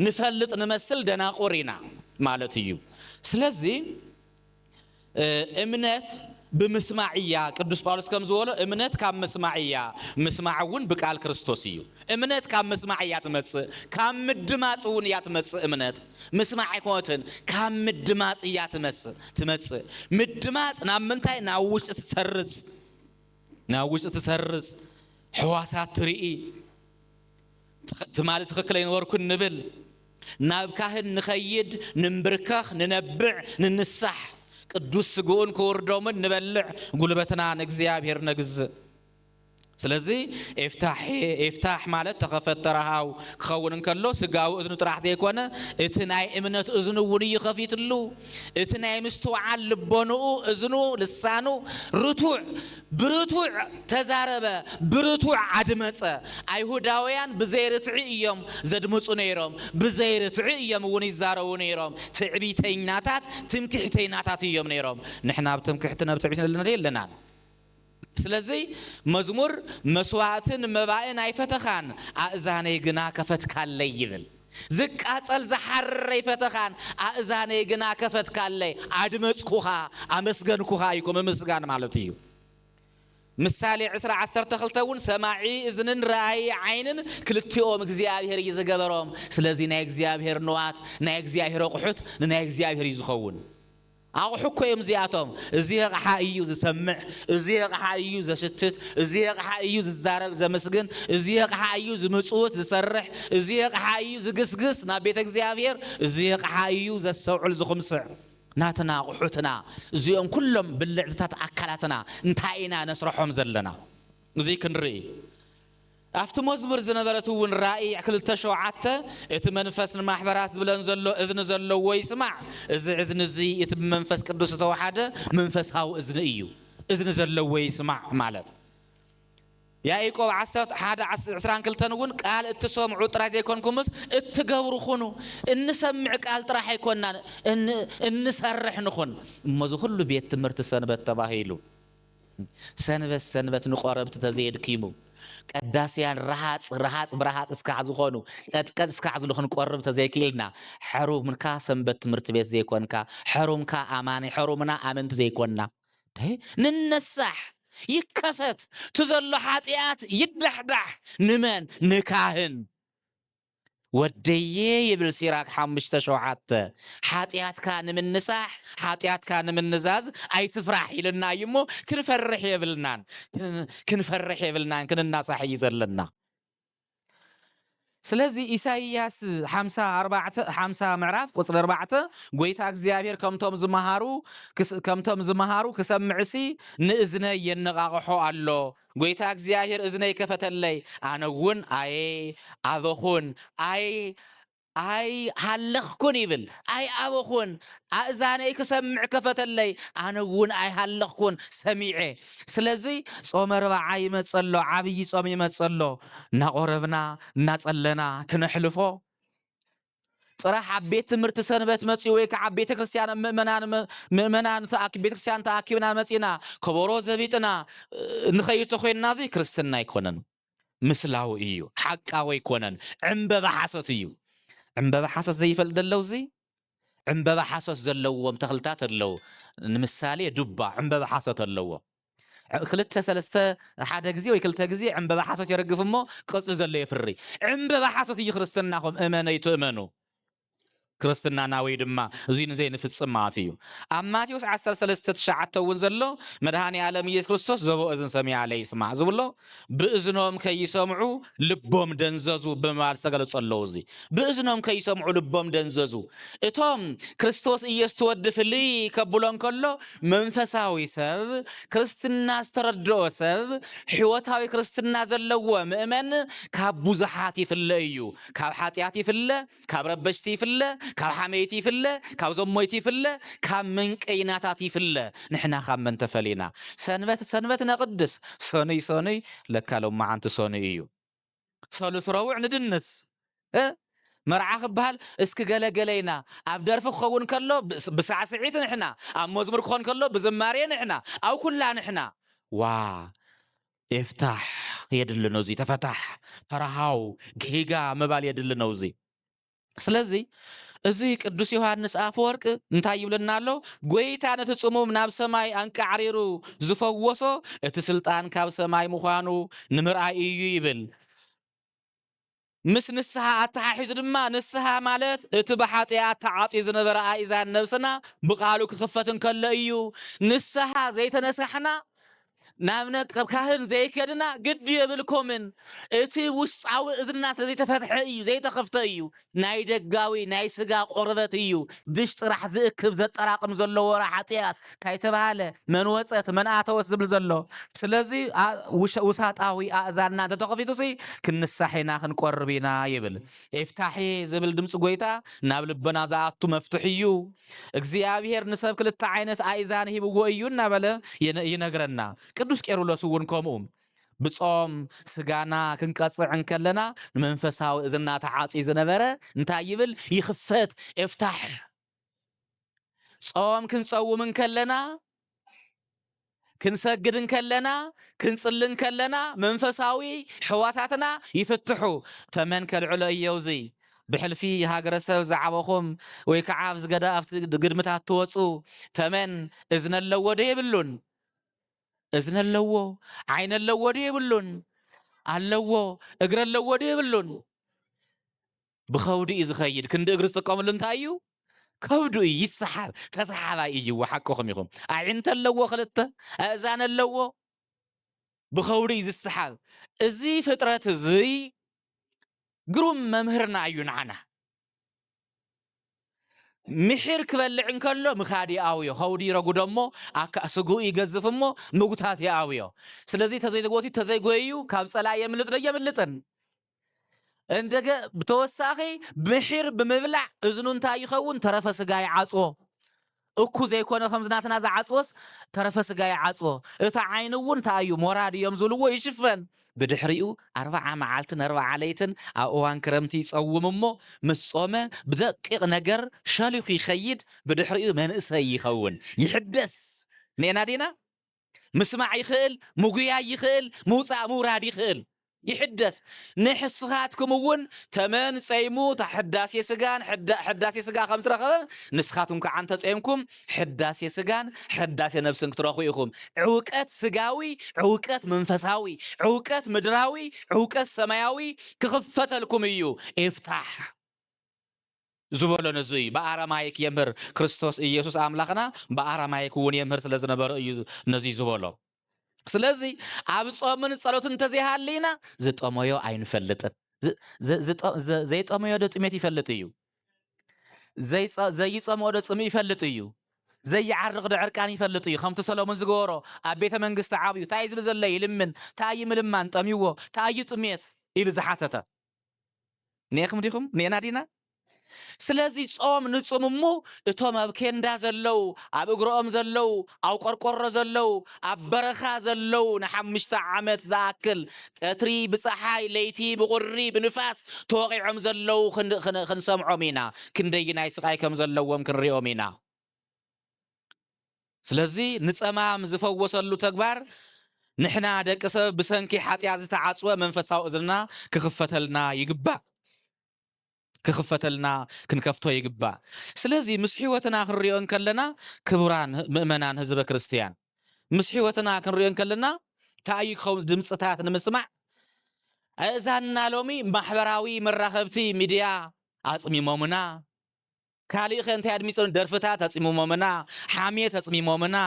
ንፈልጥ ንመስል ደናቁር ኢና ማለት እዩ። ስለዚ እምነት ብምስማዕ እያ። ቅዱስ ጳውሎስ ከም ዝበሎ እምነት ካብ ምስማዕ እያ፣ ምስማዕ እውን ብቃል ክርስቶስ እዩ። እምነት ካብ ምስማዕ እያ ትመጽእ፣ ካብ ምድማጽ እውን እያ ትመጽእ። እምነት ምስማዕ ኣይኮነትን፣ ካብ ምድማጽ እያ ትመጽእ ትመጽእ። ምድማጽ ናብ ምንታይ? ናብ ውሽጢ ትሰርጽ፣ ናብ ውሽጢ ትሰርጽ፣ ሕዋሳት ትርኢ፣ ትማሊ ትኽክል ኣይነበርኩን ንብል፣ ናብ ካህን ንኸይድ፣ ንንብርከኽ፣ ንነብዕ፣ ንንሳሕ፣ ቅዱስ ስግኡን ክውርዶምን ንበልዕ፣ ጉልበትና ንእግዚኣብሔር ነግዝእ። ስለዚ ኤፍታሕ፣ ኤፍታሕ ማለት ተኸፈት ተረሃው ክኸውን እንከሎ፣ ስጋዊ እዝኑ ጥራሕ ዘይኮነ፣ እቲ ናይ እምነት እዝኑ እውን እዩ ከፊትሉ። እቲ ናይ ምስትውዓል ልቦንኡ፣ እዝኑ፣ ልሳኑ ርቱዕ፣ ብርቱዕ ተዛረበ፣ ብርቱዕ ኣድመጸ። ኣይሁዳውያን ብዘይ ርትዒ እዮም ዘድምጹ ነይሮም፣ ብዘይ ርትዒ እዮም እውን ይዛረቡ ነይሮም። ትዕቢተኛታት፣ ትምክሕተኛታት እዮም ነይሮም። ንሕና ኣብ ትምክሕትን ኣብ ትዕቢትን ዘለና ዶ የለናን? ስለዚ መዝሙር መስዋእትን መባእን ኣይፈተኻን፣ ኣእዛነይ ግና ከፈትካለይ ይብል። ዝቃጸል ዝሓርር ኣይፈተኻን፣ ኣእዛነይ ግና ከፈትካለይ፣ ኣድመጽኩኻ፣ ኣመስገንኩኻ እዩ እኮ ምምስጋን ማለት እዩ። ምሳሌ ዕስራ ዓሰርተ ክልተ እውን ሰማዒ እዝንን ረኣዪ ዓይንን ክልቲኦም እግዚኣብሔር እዩ ዝገበሮም። ስለዚ ናይ እግዚኣብሔር ንዋት፣ ናይ እግዚኣብሔር ኣቑሑት ንናይ እግዚኣብሔር እዩ ዝኸውን። ኣቑሑ እኮ እዮም እዚኣቶም። እዚ ኣቕሓ እዩ ዝሰምዕ፣ እዚ ኣቕሓ እዩ ዘሽትት፣ እዚ ኣቕሓ እዩ ዝዛረብ ዘመስግን፣ እዚ ኣቕሓ እዩ ዝምጽውት ዝሰርሕ፣ እዚ ኣቕሓ እዩ ዝግስግስ ናብ ቤተ እግዚኣብሔር፣ እዚ ኣቕሓ እዩ ዘስተውዕል ዝኹምስዕ። ናትና ኣቑሑትና እዚኦም ኩሎም ብልዕትታት ኣካላትና እንታይ ኢና ነስርሖም ዘለና? እዚ ክንርኢ። ኣብቲ መዝሙር ዝነበረት እውን ራእይ ክልተ ሸውዓተ፣ እቲ መንፈስ ንማሕበራት ዝብለን ዘሎ እዝኒ ዘለዎ ይስማዕ። እዚ እዝኒ እዚ እቲ ብመንፈስ ቅዱስ ዝተዋሓደ መንፈሳዊ እዝኒ እዩ። እዝኒ ዘለዎ ይስማዕ ማለት ያዕቆብ ዓሰርተ ሓደ ዕስራን ክልተን እውን ቃል እትሰምዑ ጥራይ ዘይኮንኩምስ እትገብሩ ኩኑ። እንሰምዕ ቃል ጥራሕ ኣይኮናን፣ እን-፣ እንሰርሕ ንኹን። እሞ እዚ ኩሉ ቤት ትምህርቲ ሰንበት ተባሂሉ። ሰንበት ሰንበት ንቆረብቲ ተዘየድኪሙ፣ ቀዳስያን ረሃጽ ረሃጽ ብረሃጽ እስካዕ ዝኾኑ፣ ቀጥቀጥ እስካዕ ዝልኹ ንቆርብ ተዘይክኢልና፣ ሕሩምካ ሰንበት ትምህርቲ ቤት ዘይኮንካ፣ ሕሩምካ ኣማኒ፣ ሕሩምና ኣመንቲ ዘይኮንና። እ፣ ንነሳሕ፣ ይከፈት። እቲ ዘሎ ሓጢኣት ይዳሕዳሕ። ንመን? ንካህን። ወደየ ይብል ሲራክ ሓሙሽተ ሸውዓተ። ሓጢኣትካ ንምንሳሕ፣ ሓጢኣትካ ንምንዛዝ ኣይትፍራሕ ኢልና እዩ እሞ፣ ክንፈርሕ የብልናን። ትን-፣ ክንፈርሕ የብልናን፣ ክንናሳሕ እዩ ዘለና። ስለዚ ኢሳይያስ ሓምሳ ኣርባዕተ፣ ሓምሳ ምዕራፍ ቁጽሪ ኣርባዕተ፣ "ጎይታ እግዚኣብሔር ከምቶም ዝመሃሩ ክስ-፣ ከምቶም ዝመሃሩ ክሰምዕሲ ንእዝነይ የነቓቕሖ ኣሎ። ጎይታ እግዚኣብሔር እዝነይ ከፈተለይ፣ ኣነ እውን ኣየ ኣበኹን፣ ኣይ፣ ኣይ ሃለኽኩን" ይብል። ኣይ ኣበኹን፣ ኣእዛነይ ክሰምዕ ከፈተለይ፣ ኣነ እውን ኣይ ሃለኽኩን፣ ሰሚዐ። ስለዚ ጾመ ኣርብዓ ይመጽእ ኣሎ፣ ዓብዪ ጾም ይመጽእ ኣሎ። እናቖረብና፣ እናጸለና ክነሕልፎ፣ ጥራሕ ኣብ ቤት ትምህርቲ ሰንበት መጺኡ ወይ ከዓ ኣብ ቤተ ክርስቲያን፣ ኣብ ምእመናን፣ ምእመናን ተኣኪ-፣ ቤተ ክርስቲያን ተኣኪብና መጺና፣ ከበሮ ዘቢጥና፣ እ፣ ንኸይድ ተኾይንና፣ እዚ ክርስትና ኣይኮነን። ምስላዊ እዩ፣ ሓቃዊ ኣይኮነን። ዕምበባ ሓሶት እዩ። ዕምበባ ሓሶት ዘይፈልጥ ደለው እዚ? ዕምበባ ሓሶት ዘለዎም ተኽልታት ኣለዉ። ንምሳሌ ዱባ ዕምበባ ሓሶት ኣለዎ። ዕ-፣ ክልተ ሰለስተ፣ ሓደ ግዜ ወይ ክልተ ግዜ ዕምበባ ሓሶት የረግፍ እሞ፣ ቆጽሊ ዘሎ የፍሪ። ዕምበባ ሓሶት እዩ ክርስትናኹም፣ እመነይ ትእመኑ። ክርስትናና ወይ ድማ እዙይ ንዘይንፍጽም ማለት እዩ። ኣብ ማቴዎስ ዓሰርተ ሰለስተ ትሽዓተ እውን ዘሎ፣ መድኃኔ ዓለም ኢየሱስ ክርስቶስ "ዘቦ እዝን ሰሚዐ ለይስማዕ" ዝብሎ፣ "ብእዝኖም ከይሰምዑ ልቦም ደንዘዙ" ብምባል ዝተገለጸ ኣለዉ። እዚ ብእዝኖም ከይሰምዑ ልቦም ደንዘዙ። እቶም ክርስቶስ ኢየሱስ ትወዲ ፍልይ ከብሎ እንከሎ፣ መንፈሳዊ ሰብ፣ ክርስትና ዝተረድኦ ሰብ፣ ሕይወታዊ ክርስትና ዘለዎ ምእመን ካብ ብዙሓት ይፍለ እዩ። ካብ ሓጢኣት ይፍለ፣ ካብ ረበሽቲ ይፍለ፣ ካብ ሓመይቲ ይፍለ፣ ካብ ዘሞይቲ ይፍለ፣ ካብ መንቀይናታት ይፍለ። ንሕና ካብ መን ተፈሊና? ሰንበት ሰንበት ነቕድስ፣ ሰኑይ ሰኑይ ለካ ሎማዓንቲ ሰኑይ እዩ። ሰሉስ ረቡዕ ንድንስ፣ እ? መርዓ ክበሃል እስኪ ገለገለ ኢና። ኣብ ደርፊ ክኸውን ከሎ ብስ-፣ ብሳዕስዒት ንሕና፣ ኣብ መዝሙር ክኾን ከሎ ብዝማሬ ንሕና፣ ኣብ ኩላ ንሕና። ዋ፣ ኤፍታሕ የድሊ ነው እዚ፣ ተፈታሕ፣ ተረሃው፣ ጌጋ ምባል የድሊ ነው እዚ። ስለዚ እዚ ቅዱስ ዮሃንስ ኣፈወርቅ እንታይ ይብለና ኣሎ? ጎይታ ነቲ ጽሙም ናብ ሰማይ ኣንቃዕሪሩ ዝፈወሶ እቲ ስልጣን ካብ ሰማይ ምዃኑ ንምርኣይ እዩ ይብል። ምስ ንስሓ ኣተሓሒዙ ድማ፣ ንስሓ ማለት እቲ ብሓጢኣት ተዓጽዩ ዝነበረ ኣእዛን ነብስና ብቓሉ ክኽፈት እንከሎ እዩ። ንስሓ ዘይተነሳሕና፣ ንኣብነት፣ ካብ ካህን ዘይከድና ግዲ የብልኩምን። እቲ ውሽጣዊ እዝንና ስለ ዘይተፈትሐ እዩ፣ ዘይተኸፍተ እዩ። ናይ ደጋዊ፣ ናይ ስጋ ቆርበት እዩ። ድሽ ጥራሕ ዝእክብ፣ ዘጠራቕም ዘሎ ወረ ሓጢኣት፣ ካይተባሃለ መን ወጸት፣ መን ኣተወት ዝብል ዘሎ። ስለዚ፣ ኣ-፣ ውሸ-፣ ውሳጣዊ ኣእዛንና እንተተኸፊቱሲ፣ ክንሳሕ ኢና፣ ክንቆርብ ኢና ይብል። ኤፍታሒ ዝብል ድምፂ ጎይታ ናብ ልብና ዝኣቱ መፍትሒ እዩ። እግዚኣብሔር ንሰብ ክልተ ዓይነት ኣእዛን ሂብዎ እዩ እናበለ ይነ-፣ ይነግረና። ቅዱስ ቄርሎስ እውን ከምኡ። ብጾም ስጋና ክንቀጽዕ እንከለና፣ ንመንፈሳዊ እዝንና ተዓጽዩ ዝነበረ እንታይ ይብል? ይኽፈት፣ ኤፍታሕ። ጾም ክንጸውም እንከለና፣ ክንሰግድ እንከለና፣ ክንጽሊ እንከለና፣ መንፈሳዊ ሕዋሳትና ይፍትሑ። ተመን ከልዕሎ እዮ እዚ። ብሕልፊ ሃገረሰብ ዝዓበኹም ወይ ከዓ ኣብዚ ገዳ ኣብቲ ግድምታት ትወጹ፣ ተመን እዝኒ ኣለዎ ዶ የብሉን? እዝኒ ኣለዎ፣ ዓይኒ ኣለዎ ዶ የብሉን? ኣለዎ። እግሪ ኣለዎ ዶ የብሉን? ብኸብዱ እዩ ዝኸይድ። ክንዲ እግሪ ዝጥቀመሉ እንታይ እዩ? ከብዱ እዩ፣ ይሰሓብ። ተሰሓባይ እዩ፣ ሓቅኹም ኢኹም። ኣዒንቲ ኣለዎ ክልተ፣ ኣእዛን ኣለዎ፣ ብኸብዱ እዩ ዝሰሓብ። እዚ ፍጥረት እዚ ግሩም መምህርና እዩ ንዓና። ምሒር ክበልዕ እንከሎ ምኻድ ይኣውዮ፣ ከብዱ ይረጉዶ እሞ፣ ኣካ-፣ ስግኡ ይገዝፍ እሞ፣ ምጉታት ይኣውዮ። ስለዚ ተዘይተጎትዩ፣ ተዘይጎዩ፣ ካብ ጸላኢ የምልጥ ዶ? የምልጥን። እንደገ ብተወሳኺ ምሒር ብምብላዕ እዝኑ እንታይ ይኸውን? ተረፈ ስጋ ይዓጽዎ። እኩ ዘይኮነ ከምዚ ናትና ዝዓጽዎስ ተረፈ ስጋ ይዓጽዎ። እቲ ዓይኒ እውን እንታይ እዩ? ሞራ ድዮም ዝብልዎ ይሽፈን። ብድሕሪኡ ኣርብዓ መዓልትን ኣርብዓ ለይትን ኣብ እዋን ክረምቲ ይጸውም እሞ፣ ምስ ጾመ ብደቂቕ ነገር ሸሊኹ ይኸይድ። ብድሕሪኡ መንእሰይ ይኸውን፣ ይሕደስ። ኔና ዲና? ምስማዕ ይኽእል፣ ምጉያይ ይኽእል፣ ምውጻእ ምውራድ ይኽእል። ይሕደስ። ንስኻትኩም እውን ተመን ጸይሙ፣ እታ ሕዳሴ ስጋን ሕዳ-፣ ሕዳሴ ስጋ ከም ዝረኸበ፣ ንስኻትኩም ከዓ እንተጸይምኩም፣ ሕዳሴ ስጋን ሕዳሴ ነፍስን ክትረኽቡ ኢኹም። ዕውቀት ስጋዊ፣ ዕውቀት መንፈሳዊ፣ ዕውቀት ምድራዊ፣ ዕውቀት ሰማያዊ ክኽፈተልኩም እዩ። ኢፍታሕ ዝበሎ ነዚ እዩ። ብኣረማይክ የምህር ክርስቶስ ኢየሱስ ኣምላኽና፣ ብኣረማይክ እውን የምህር ስለ ዝነበረ እዩ ነዚ ዝበሎ። ስለዚ ኣብ ጾምን ጸሎትን እንተዘይሃሊና፣ ዝጠመዮ ኣይንፈልጥን። ዝ-፣ ዝ-፣ ዝጠ-፣ ዘ-፣ ዘይጠመዮ ዶ ጥሜት ይፈልጥ እዩ? ዘይጸ-፣ ዘይጸምኦ ዶ ጽምእ ይፈልጥ እዩ? ዘይዓርቕ ዶ ዕርቃን ይፈልጥ እዩ? ከምቲ ሰሎሞን ዝገበሮ፣ ኣብ ቤተ መንግስቲ ዓብዩ፣ "እንታይ ዝብል ዘሎ?" ይልምን። "እንታይ እዩ ምልማን ጠምይዎ? እንታይ እዩ ጥሜት?" ኢሉ ዝሓተተ። ኔኽም ዲኹም? ኔና ዲና? ስለዚ ጾም ንጹም እሞ፣ እቶም ኣብ ኬንዳ ዘለዉ፣ ኣብ እግሮኦም ዘለዉ፣ ኣብ ቆርቆሮ ዘለዉ፣ ኣብ በረኻ ዘለዉ፣ ንሓሙሽተ ዓመት ዝኣክል ቀትሪ ብጸሓይ፣ ለይቲ ብቑሪ፣ ብንፋስ ተወቒዖም ዘለዉ ክን-፣ ክን-፣ ክንሰምዖም ኢና። ክንደይናይ ስቓይ ከም ዘለዎም ክንሪኦም ኢና። ስለዚ ንጸማም ዝፈወሰሉ ተግባር፣ ንሕና ደቂ ሰብ ብሰንኪ ሓጢኣት ዝተዓጽወ መንፈሳዊ እዝንና ክኽፈተልና ይግባእ። ክኽፈተልና፣ ክንከፍቶ ይግባእ። ስለዚ ምስ ህይወትና ክንሪኦ እንከለና፣ ክቡራን ምእመናን ህዝበ ክርስትያን፣ ምስ ህይወትና ክንሪኦ እንከለና፣ እንታይ እዩ ክኸውን? ድምፅታት ንምስማዕ፣ ኣእዛንና ሎሚ ማሕበራዊ መራኸብቲ ሚድያ ኣጽሚሞምና። ካሊእ ከ እንታይ ኣድሚጾም? ደርፍታት ኣጽሚሞምና፣ ሓሜት ኣጽሚሞምና።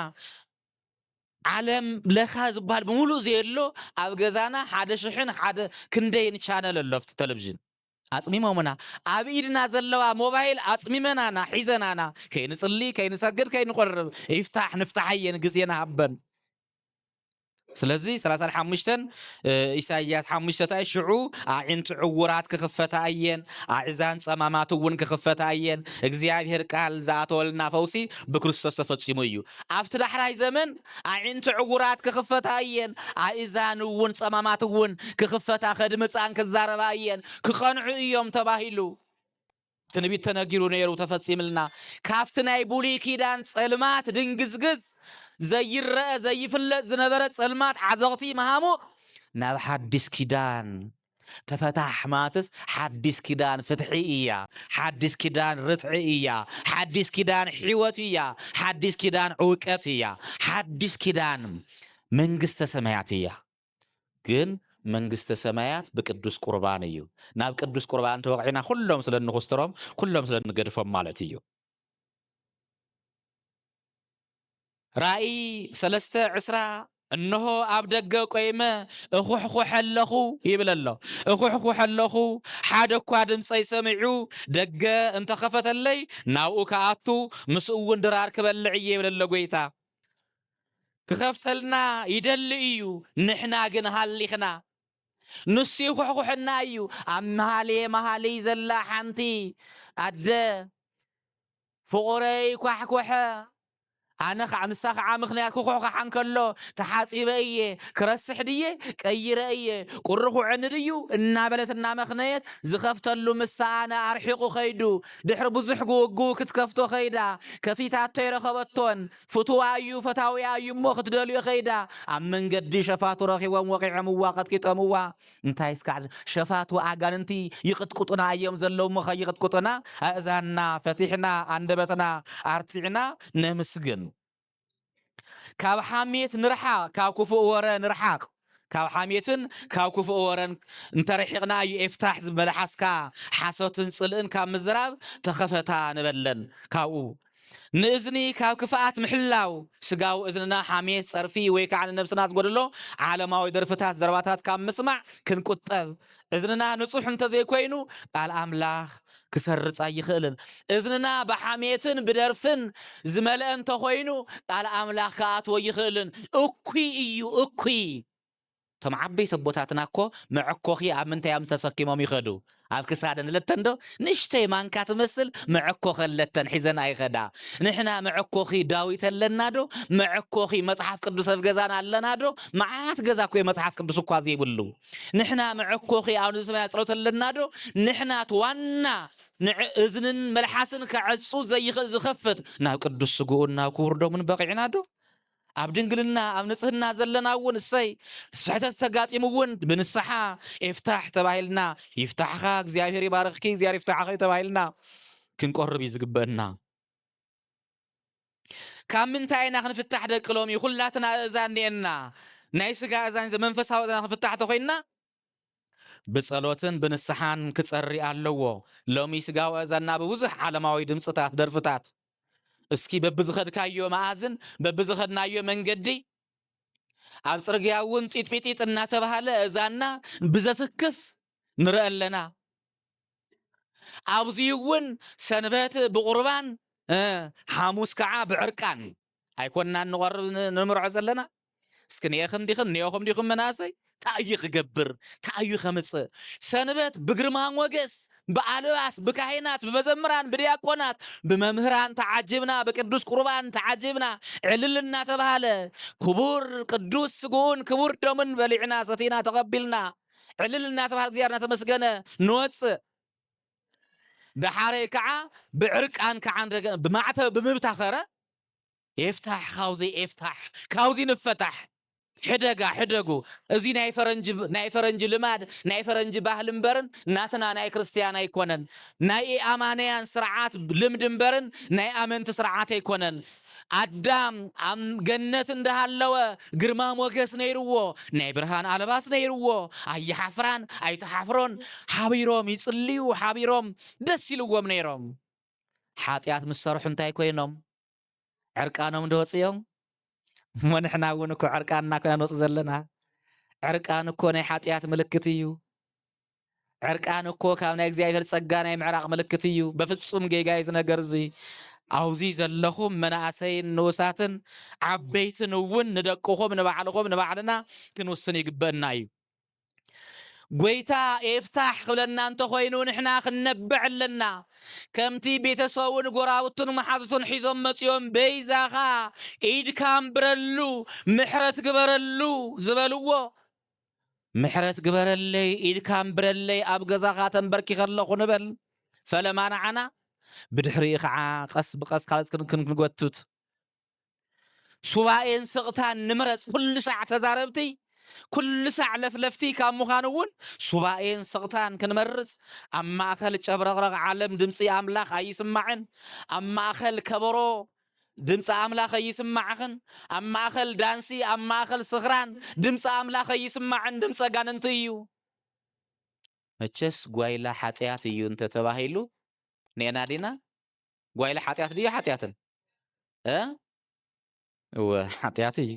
ዓለም ለኻ ዝበሃል ብምሉእ ዘየሎ ኣብ ገዛና ሓደ ሽሕን ሓደ ክንደይን ቻነል ኣሎ ኣብቲ ቴሌቪዥን። ኣጽሚሞምና። ኣብ ኢድና ዘለዋ ሞባይል ኣጽሚመናና፣ ሒዘናና። ከይንጽሊ፣ ከይንሰግድ፣ ከይንቆርብ። ይፍታሕ፣ ንፍታሓየን፣ ግዜና ሃበን። ስለዚ ሰላሳን ሓሙሽተን፣ እ፣ ኢሳይያስ ሓሙሽተ እንታይ? ሽዑ ኣዒንቲ ዕዉራት ክኽፈታ እየን፣ ኣእዛን ጸማማት እውን ክኽፈታ እየን። እግዚኣብሔር ቃል ዝኣተወልና ፈውሲ ብክርስቶስ ተፈጺሙ እዩ። ኣብቲ ዳሕራይ ዘመን ኣዒንቲ ዕዉራት ክኽፈታ እየን፣ ኣእዛን እውን ጸማማት እውን ክኽፈታ፣ ከድምጻን ክዛረባ እየን፣ ክቐንዑ እዮም ተባሂሉ። ትንቢት ተነጊሩ ነይሩ፣ ተፈጺምልና። ካብቲ ናይ ብሉይ ኪዳን ጸልማት ድንግዝግዝ፣ ዘይረአ ዘይፍለጥ ዝነበረ ጸልማት ዓዘቕቲ መሃሙቕ፣ ናብ ሓዲስ ኪዳን ተፈታሕ ማትስ፣ ሓዲስ ኪዳን ፍትሒ እያ፣ ሓዲስ ኪዳን ርትዒ እያ፣ ሓዲስ ኪዳን ሕይወት እያ፣ ሓዲስ ኪዳን ዕውቀት እያ፣ ሓዲስ ኪዳን መንግስተ ሰማያት እያ። ግን መንግስተ ሰማያት ብቅዱስ ቁርባን እዩ። ናብ ቅዱስ ቁርባን ተወቂዕና ኩሎም ስለ እንኹስትሮም፣ ኩሎም ስለ እንገድፎም ማለት እዩ። ራእይ ሰለስተ ዕስራ፣ "እንሆ ኣብ ደገ ቆይመ እኹሕኹሕ ኣለኹ" ይብል ኣሎ። "እኹሕኹሕ ኣለኹ፣ ሓደ እኳ ድምፀይ ሰሚዑ ደገ እንተኸፈተለይ ናብኡ ክኣቱ፣ ምስኡ እውን ድራር ክበልዕ እየ" ይብል ኣሎ ጎይታ። ክኸፍተልና ይደሊ እዩ፣ ንሕና ግን ሃሊኽና። ንሱ ይኹሕኩሕና እዩ። ኣብ መሃልየ መሃልይ ዘላ ሓንቲ ኣደ ፍቑረይ ኳሕኮሐ፣ ኣነ ከዓ፣ ንሳ ከዓ ምኽንያት ክኹሕኳሓ እንከሎ፣ ተሓጺበ እየ፣ ክረስሕ ድየ? ቀይረ እየ፣ ቁሪ ኩዕኒ ድዩ? እናበለት እናመኽነየት ዝኸፍተሉ ምስ ሰኣነ ኣርሒቑ ኸይዱ። ድሕሪ ብዙሕ ግውግው ክትከፍቶ ኸይዳ፣ ከፊታቶ ኣይረኸበቶን። ፍቱዋ እዩ፣ ፈታዊያ እዩ እሞ ክትደልዮ ኸይዳ። ኣብ መንገዲ ሸፋቱ ረኺቦም ወቒዖምዋ፣ ቀጥቂጦምዋ። እንታይ እስካዕ ሸፋቱ ኣጋንንቲ ይቕጥቁጡና እዮም ዘለዉ እሞ ኸይቕጥቁጡና ኣእዛንና ፈቲሕና፣ ኣንደበትና ኣርቲዕና ነምስግን። ካብ ሓሜት ንርሓቕ፣ ካብ ክፉእ ወረ ንርሓቕ። ካብ ሓሜትን ካብ ክፉእ ወረን እንተርሒቕና እዩ ኤፍታሕ መልሓስካ ሓሶትን ጽልእን ካብ ምዝራብ ተኸፈታ ንበለን። ካብኡ ንእዝኒ ካብ ክፍኣት ምሕላው፣ ስጋዊ እዝንና ሓሜት፣ ጸርፊ ወይ ከዓ ንነብስና ዝጎደሎ ዓለማዊ ደርፍታት፣ ዘረባታት ካብ ምስማዕ ክንቁጠብ። እዝንና ንጹሕ እንተዘይኮይኑ ቃል ኣምላኽ ክሰርጽ ኣይኽእልን። እዝንና ብሓሜትን ብደርፍን ዝመልአ እንተኾይኑ ቃል ኣምላኽ ክኣትዎ ኣይኽእልን። እኩይ እዩ፣ እኩይ። እቶም ዓበይቲ ኣቦታትና እኮ መዐኮኺ ኣብ ምንታይ እዮም ተሰኪሞም ይኸዱ? ኣብ ክሳደን ኣለተን ዶ? ንእሽተይ ማንካ ትመስል መዐኮኺ ኣለተን ሒዘን ኣይኸዳ። ንሕና መዐኮኺ ዳዊት ኣለና ዶ? መዐኮኺ መጽሓፍ ቅዱስ ኣብ ገዛና ኣለና ዶ? መዓት ገዛ እኮ እዩ መጽሓፍ ቅዱስ እኳ ዘይብሉ። ንሕና መዐኮኺ ኣብ ንጉስ ሰማይ ጸሎት ኣለና ዶ? ንሕና እቲ ዋና ንዕ-፣ እዝንን መልሓስን ከዐጹ ዘይኽእል ዝኸፍት ናብ ቅዱስ ስግኡን ናብ ክቡር ደሙን በቒዕና ዶ? ኣብ ድንግልና ኣብ ንጽህና ዘለና እውን እሰይ፣ ስሕተት ተጋጢሙ እውን ብንስሓ ኤፍታሕ ተባሂልና፣ ይፍታሕኻ እግዚኣብሔር ይባርኽኪ እግዚኣብሔር ይፍታሕኺ ተባሂልና ክንቆርብ እዩ ዝግበአና። ካብ ምንታይ ኢና ክንፍታሕ ደቂ ሎሚ? ኩላትና ኣእዛን እኒኤና። ናይ ስጋ ኣእዛን ዘ-፣ መንፈሳዊ ኣእዛን ክንፍታሕ ተኾይንና፣ ብጸሎትን ብንስሓን ክጸሪ ኣለዎ። ሎሚ ስጋዊ ኣእዛንና ብብዙሕ ዓለማዊ ድምጽታት፣ ደርፍታት፣ እስኪ በብዝኸድካዮ መኣዝን፣ በብዝኸድናዮ መንገዲ፣ ኣብ ጽርግያ እውን ጢጥቢጢጥ እናተባህለ ኣእዛንና ብዘስክፍ ንርኢ ኣለና። ኣብዚ እውን ሰንበት ብቑርባን፣ እ፣ ሓሙስ ከዓ ብዕርቃን ኣይኮንናን ንቐርብ ን-፣ ንምርዖ ዘለና። እስኪ ንኤኽን ዲኽን ንኤኹም ዲኹም መናእሰይ? እንታይ እዩ ክገብር? እንታይ እዩ ከምጽእ? ሰንበት ብግርማ ሞገስ፣ ብኣልባስ፣ ብካህናት፣ ብመዘምራን፣ ብዲያቆናት፣ ብመምህራን ተዓጅብና፣ ብቅዱስ ቁርባን ተዓጅብና፣ ዕልል እናተባህለ ክቡር ቅዱስ ስግኡን ክቡር ደሙን በሊዕና ሰቲና ተቐቢልና፣ ዕልል እናተባህለ እግዚኣብሔር እናተመስገነ ንወጽእ። ደሓረይ ከዓ ብዕርቃን ከዓ እንደገና ብማዕተብ ብምብታኸረ፣ ኤፍታሕ፣ ካብዚ ኤፍታሕ፣ ካብዚ ንፈታሕ። ሕደጋ፣ ሕደጉ። እዚ ናይ ፈረንጂ፣ ናይ ፈረንጂ ልማድ፣ ናይ ፈረንጂ ባህሊ እምበርን ናትና ናይ ክርስትያን ኣይኮነን። ናይ ኣማንያን ስርዓት ልምድ እምበርን ናይ ኣመንቲ ስርዓት ኣይኮነን። ኣዳም ኣብ ገነት እንዳሃለወ ግርማ ሞገስ ነይርዎ፣ ናይ ብርሃን ኣልባስ ነይርዎ፣ ኣይሓፍራን ኣይተሓፍሮን። ሓቢሮም ይጽልዩ፣ ሓቢሮም ደስ ኢልዎም ነይሮም። ሓጢኣት ምስ ሰርሑ እንታይ ኮይኖም? ዕርቃኖም ዶ ወፅዮም? እሞ ንሕና እውን እኮ ዕርቃንና ኮይና ንወፅ ዘለና። ዕርቃን እኮ ናይ ሓጢኣት ምልክት እዩ። ዕርቃን እኮ ካብ ናይ እግዚኣብሔር ጸጋ ናይ ምዕራቕ ምልክት እዩ። በፍጹም ጌጋ እዩ እዚ ነገር እዚ። ኣብዚ ዘለኹም መናእሰይን ንኡሳትን ዓበይትን እውን ንደቅኹም ንባዕልኹም ንባዕልና ክንውስን ይግበእና እዩ። ጎይታ ኤፍታሕ ክብለና እንተኾይኑ ንሕና ክንነብዕ ኣለና። ከምቲ ቤተሰቡን ጎራብቱን መሓዙቱን ሒዞም መጺኦም በይዛኻ ኢድካ ኣንብረሉ፣ ምሕረት ግበረሉ ዝበልዎ፣ ምሕረት ግበረለይ፣ ኢድካ ኣንብረለይ፣ ኣብ ገዛኻ ተንበርኪኸ ኣለኹ ንበል። ፈለማ ንዓና ብድሕሪኡ ኸዓ ቀስ ብቐስ ካልኦት ክን-፣ ክን-፣ ክንጎትት። ሱባኤን ስቕታን ንምረጽ። ኩሉ ሳዕ ተዛረብቲ፣ ኩሉ ሳዕ ለፍለፍቲ ካብ ምዃን እውን ሱባኤን ስቕታን ክንመርጽ። ኣብ ማእከል ጨብረቕረቕ ዓለም ድምጺ ኣምላኽ ኣይስማዕን። ኣብ ማእከል ከበሮ ድምፂ ኣምላኽ ኣይስማዕኽን። ኣብ ማእኸል ዳንሲ፣ ኣብ ማእኸል ስኽራን ድምፂ ኣምላኽ ኣይስማዕን፣ ድምፂ ኣጋንንቲ እዩ። መቸስ ጓይላ ሓጢኣት እዩ እንተተባሂሉ፣ ኔና ዲና? ጓይላ ሓጢኣት ድዩ ሓጢኣትን? እ? እወ፣ ሓጢኣት እዩ።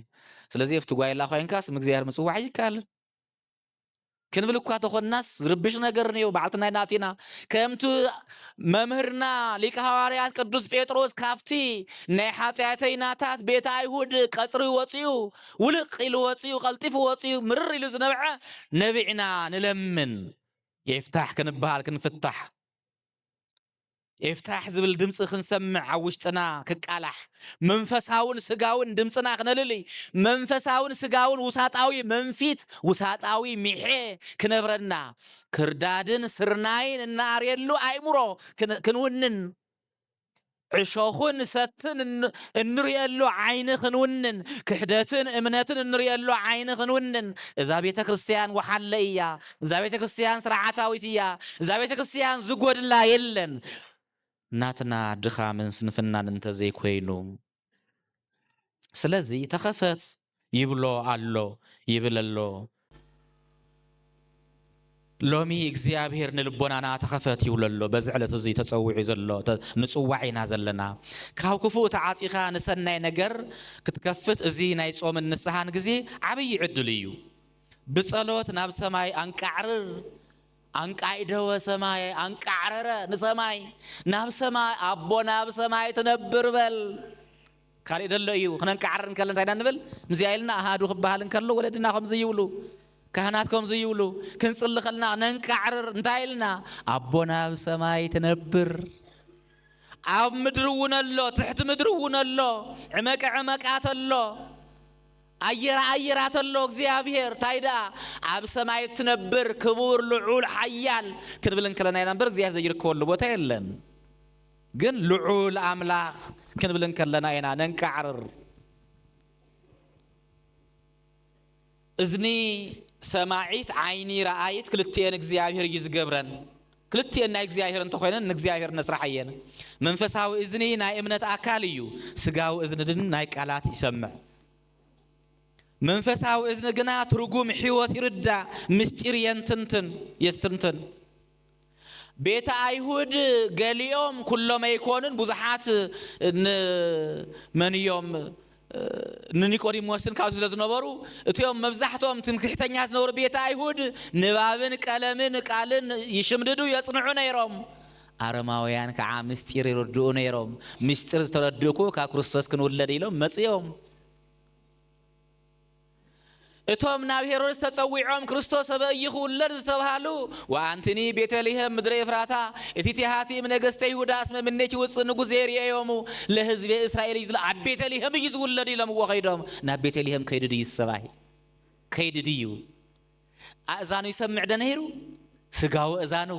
ስለዚ ኣብቲ ጓይላ ኮይንካ ስም እግዚኣብሔር ምጽዋዕ ኣይከኣልን። ክንብል እኳ ተኾንናስ ዝርብሽ ነገር እኒኦ፣ በዓልትና ናቲና። ከምቲ መምህርና ሊቀ ሃዋርያት ቅዱስ ጴጥሮስ ካብቲ ናይ ሓጢኣተይናታት ቤት ኣይሁድ ቀጽሪ ወፂኡ፣ ውልቕ ኢሉ ወፂኡ፣ ቀልጢፉ ወፂኡ፣ ምርር ኢሉ ዝነብዐ ነቢዕና ንለምን። የፍታሕ ክንበሃል ክንፍታሕ። ኤፍታሕ ዝብል ድምፂ ክንሰምዕ ኣብ ውሽጥና ክቃላሕ፣ መንፈሳውን ስጋውን ድምፅና ክነልሊ፣ መንፈሳውን ስጋውን ውሳጣዊ መንፊት፣ ውሳጣዊ ሚሐ ክነብረና፣ ክርዳድን ስርናይን እናኣርየሉ ኣእምሮ ክን-፣ ክንውንን፣ ዕሾኽን ሰትን እን-፣ እንርእየሉ ዓይኒ ክንውንን፣ ክሕደትን እምነትን እንርእየሉ ዓይኒ ክንውንን፣ እዛ ቤተ ክርስቲያን ወሓለ እያ። እዛ ቤተ ክርስቲያን ስርዓታዊት እያ። እዛ ቤተ ክርስቲያን ዝጎድላ የለን። ናትና ድኻምን ስንፍናን እንተዘይኮይኑ። ስለዚ ተኸፈት ይብሎ ኣሎ፣ ይብል ኣሎ። ሎሚ እግዚኣብሔር ንልቦናና ተኸፈት ይብሎ ኣሎ። በዚ ዕለት እዚ ተጸዊዑ ዘሎ፣ ተ-፣ ንጽዋዕ ኢና ዘለና። ካብ ክፉእ ተዓጺኻ ንሰናይ ነገር ክትከፍት እዚ ናይ ጾምን ንስሓን ግዜ ዓብዪ ዕድል እዩ። ብጸሎት ናብ ሰማይ ኣንቃዕርር። ኣንቃይደወ ሰማይ፣ ኣንቃዕረረ ንሰማይ። ናብ ሰማይ፣ ኣቦ ናብ ሰማይ ትነብር በል። ካልእ ደሎ እዩ። ክነንቃዕርር እንከለና እንታይ ኢና ንብል? ምስዚኣ ኢልና ኣሃዱ ክበሃል እንከሎ ወለድና ከምዚ ይብሉ፣ ካህናት ከምዚ ይብሉ። ክንጽሊ ከለና ነንቃዕርር እንታይ ኢልና? ኣቦ ናብ ሰማይ ትነብር። ኣብ ምድሪ እውን ኣሎ፣ ትሕቲ ምድሪ እውን ኣሎ፣ ዕመቀ ዕመቃት ኣሎ፣ ኣየራ ኣየራት ኣሎ እግዚኣብሔር። እንታይ ደኣ ኣብ ሰማይ እትነብር ክቡር ልዑል ሓያል ክንብል እንከለና ኢና እምበር እግዚኣብሔር ዘይርከበሉ ቦታ የለን። ግን ልዑል ኣምላኽ ክንብል እንከለና ኢና ነንቃዕርር። እዝኒ ሰማዒት ዓይኒ ረኣይት ክልቲኤን እግዚኣብሔር እዩ ዝገብረን። ክልቲኤን ናይ እግዚኣብሔር እንተኾይነን ንእግዚኣብሔር ነስርሓየን። መንፈሳዊ እዝኒ ናይ እምነት ኣካል እዩ። ስጋዊ እዝኒ ግን ናይ ቃላት ይሰምዕ። መንፈሳዊ እዝኒ ግና ትርጉም ሕይወት ይርዳእ፣ ምስጢር የንትንትን የስትንትን። ቤተ ኣይሁድ ገሊኦም፣ ኩሎም ኣይኮኑን፣ ብዙሓት ን-፣ መን እዮም? ንኒቆዲሞስን ካልኦት ስለ ዝነበሩ፣ እቲኦም መብዛሕትኦም ትምክሕተኛ ዝነበሩ ቤተ ኣይሁድ ንባብን ቀለምን ቃልን ይሽምድዱ የጽንዑ ነይሮም። ኣረማውያን ከዓ ምስጢር ይርድኡ ነይሮም። ምስጢር ዝተረድእኩ ካብ ክርስቶስ ክንውለድ ኢሎም መጽኦም። እቶም ናብ ሄሮድስ ተጸዊዖም ክርስቶስ ኣበይ ክውለድ ዝተባሃሉ፣ ወኣንትኒ ቤተልሔም ምድረ ኤፍራታ እቲ ቲሃቲ እምነገስተ ይሁዳ እስመ ምኔኪ ውፅእ ንጉስ ዘይርእየዮሙ ለህዝቤ እስራኤል እዩ ዝብሎ፣ ኣብ ቤተልሔም እዩ ዝውለድ ኢሎምዎ ከይዶም። ናብ ቤተልሔም ከይዱ ድዩ ሰብኣይ? ከይዱ ድዩ? ኣእዛኑ ይሰምዕ ዶ ነይሩ? ስጋዊ እዛኑ፣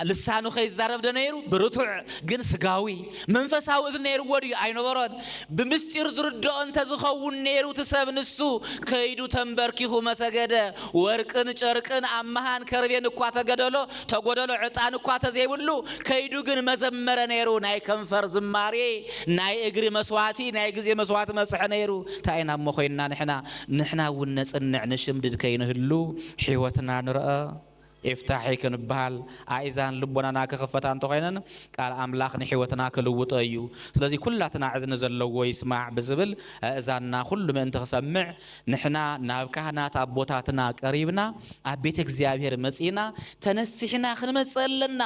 ልሳኑ ከይዛረብ ዶ ነይሩ? ብርቱዕ ግን ስጋዊ፣ መንፈሳዊ እዝኒ ነይርዎ ድዩ? ኣይነበሮን። ብምስጢር ዝርድኦ እንተዝኸውን ነይሩ፣ እቲ ሰብ ንሱ ከይዱ ተንበርኪኹ መሰገደ። ወርቅን ጨርቅን ኣመሃን ከርቤን እኳ ተገደሎ፣ ተጎደሎ ዕጣን እኳ ተዘይብሉ፣ ከይዱ ግን መዘመረ ነይሩ። ናይ ከንፈር ዝማሬ፣ ናይ እግሪ መስዋዕቲ፣ ናይ ግዜ መስዋዕቲ መብጽሐ ነይሩ። እንታይ ኢና እሞ ኮይንና ንሕና? ንሕና እውን ነጽንዕ፣ ንሽምድድ ከይንህሉ፣ ሕይወትና ንርአ። ኤፍታሒ ክንበሃል፣ ኣእዛን ልቦናና ክኽፈታ እንተኾይነን፣ ቃል ኣምላኽ ንሕይወትና ክልውጦ እዩ። ስለዚ ኩላትና እዝኒ ዘለዎ ይስማዕ ብዝብል፣ ኣእዛንና ኩሉ ምእንቲ ክሰምዕ፣ ንሕና ናብ ካህናት ኣቦታትና ቀሪብና፣ ኣብ ቤተ እግዚኣብሔር መጺእና፣ ተነሲሕና ክንመጽእ ኣለና።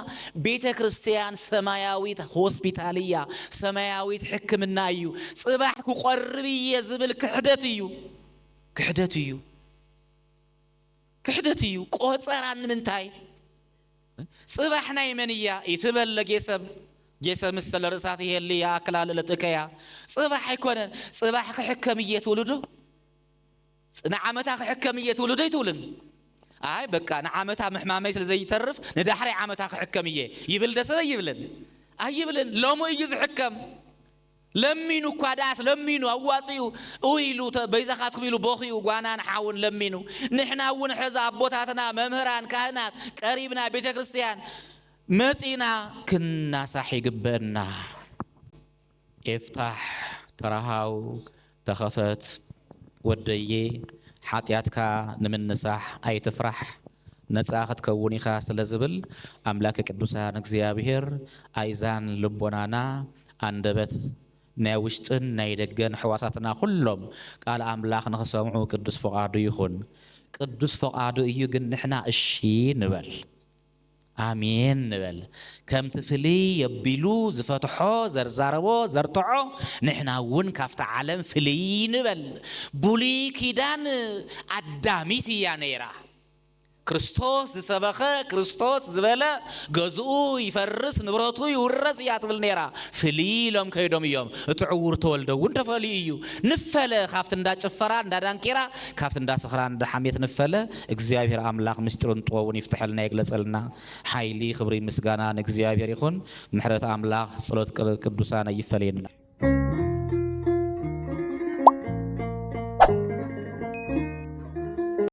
ቤተ ክርስቲያን ሰማያዊት ሆስፒታል እያ፣ ሰማያዊት ሕክምና እዩ። ጽባሕ ክቆርብ እየ ዝብል ክሕደት እዩ፣ ክሕደት እዩ። ክሕደት እዩ። ቆጸራ ንምንታይ? ጽባሕ ናይ መን እያ? ይትበል ለጌሰም። ጌሰም እሰለ ርእሳት ይሄሊ የኣክላ ለለጥቀያ። ጽባሕ ኣይኮነን። ጽባሕ ክሕከም እየ ትብሉ ዶ? ጽ-፣ ንዓመታ ክሕከም እየ ትብሉ ዶ ይትብሉን? ኣይ በቃ ንዓመታ ምሕማመይ ስለ ዘይተርፍ ንዳሕሪ ዓመታ ክሕከም እየ ይብል ደ ሰብ ኣይብልን? ኣይብልን። ሎሚ እዩ ዝሕከም። ለሚኑ እኳ ደኣስ ለሚኑ ኣዋጺኡ፣ እው ኢሉ ተ-፣ በይዛኻትኩም ኢሉ ቦኺኡ ጓናን ሓውን ለሚኑ። ንሕና እውን ሕዚ ኣቦታትና መምህራን ካህናት ቀሪብና ቤተ ክርስቲያን መጺና ክናሳሕ ይግበእና። ኤፍታሕ ተራሃው ተኸፈት ወደዬ፣ ሓጢኣትካ ንምንሳሕ ኣይትፍራሕ፣ ነጻ ክትከውን ኢኻ ስለ ዝብል ኣምላክ ቅዱሳን እግዚኣብሔር ኣእዛን ልቦናና፣ ኣንደበት፣ ናይ ውሽጥን ናይ ደገን ሕዋሳትና ኩሎም ቃል ኣምላኽ ንኽሰምዑ ቅዱስ ፍቓዱ ይኹን። ቅዱስ ፍቓዱ እዩ፣ ግን ንሕና እሺ ንበል፣ ኣሜን ንበል። ከምቲ ፍልይ የቢሉ ዝፈትሖ፣ ዘርዛረቦ፣ ዘርትዖ፣ ንሕና እውን ካብቲ ዓለም ፍልይ ንበል። ብሉይ ኪዳን ኣዳሚት እያ ነይራ። ክርስቶስ ዝሰበኸ፣ ክርስቶስ ዝበለ፣ ገዝኡ ይፈርስ፣ ንብረቱ ይውረስ እያ ትብል ነይራ። ፍልይ ኢሎም ከይዶም እዮም። እቲ ዕውር ተወልደ እውን ተፈልዩ እዩ። ንፈለ ካብቲ እንዳ ጭፈራ፣ እንዳ ዳንኬራ፣ ካብቲ እንዳ ስኽራን፣ እንዳ ሓሜት ንፈለ። እግዚኣብሔር ኣምላኽ ምስጢሩን ጥበቡን ይፍትሐልና፣ ይግለጸልና። ሓይሊ፣ ክብሪ፣ ምስጋና ንእግዚኣብሔር ይኹን። ምሕረት ኣምላኽ፣ ጸሎት ቅዱሳን ኣይፈለየና።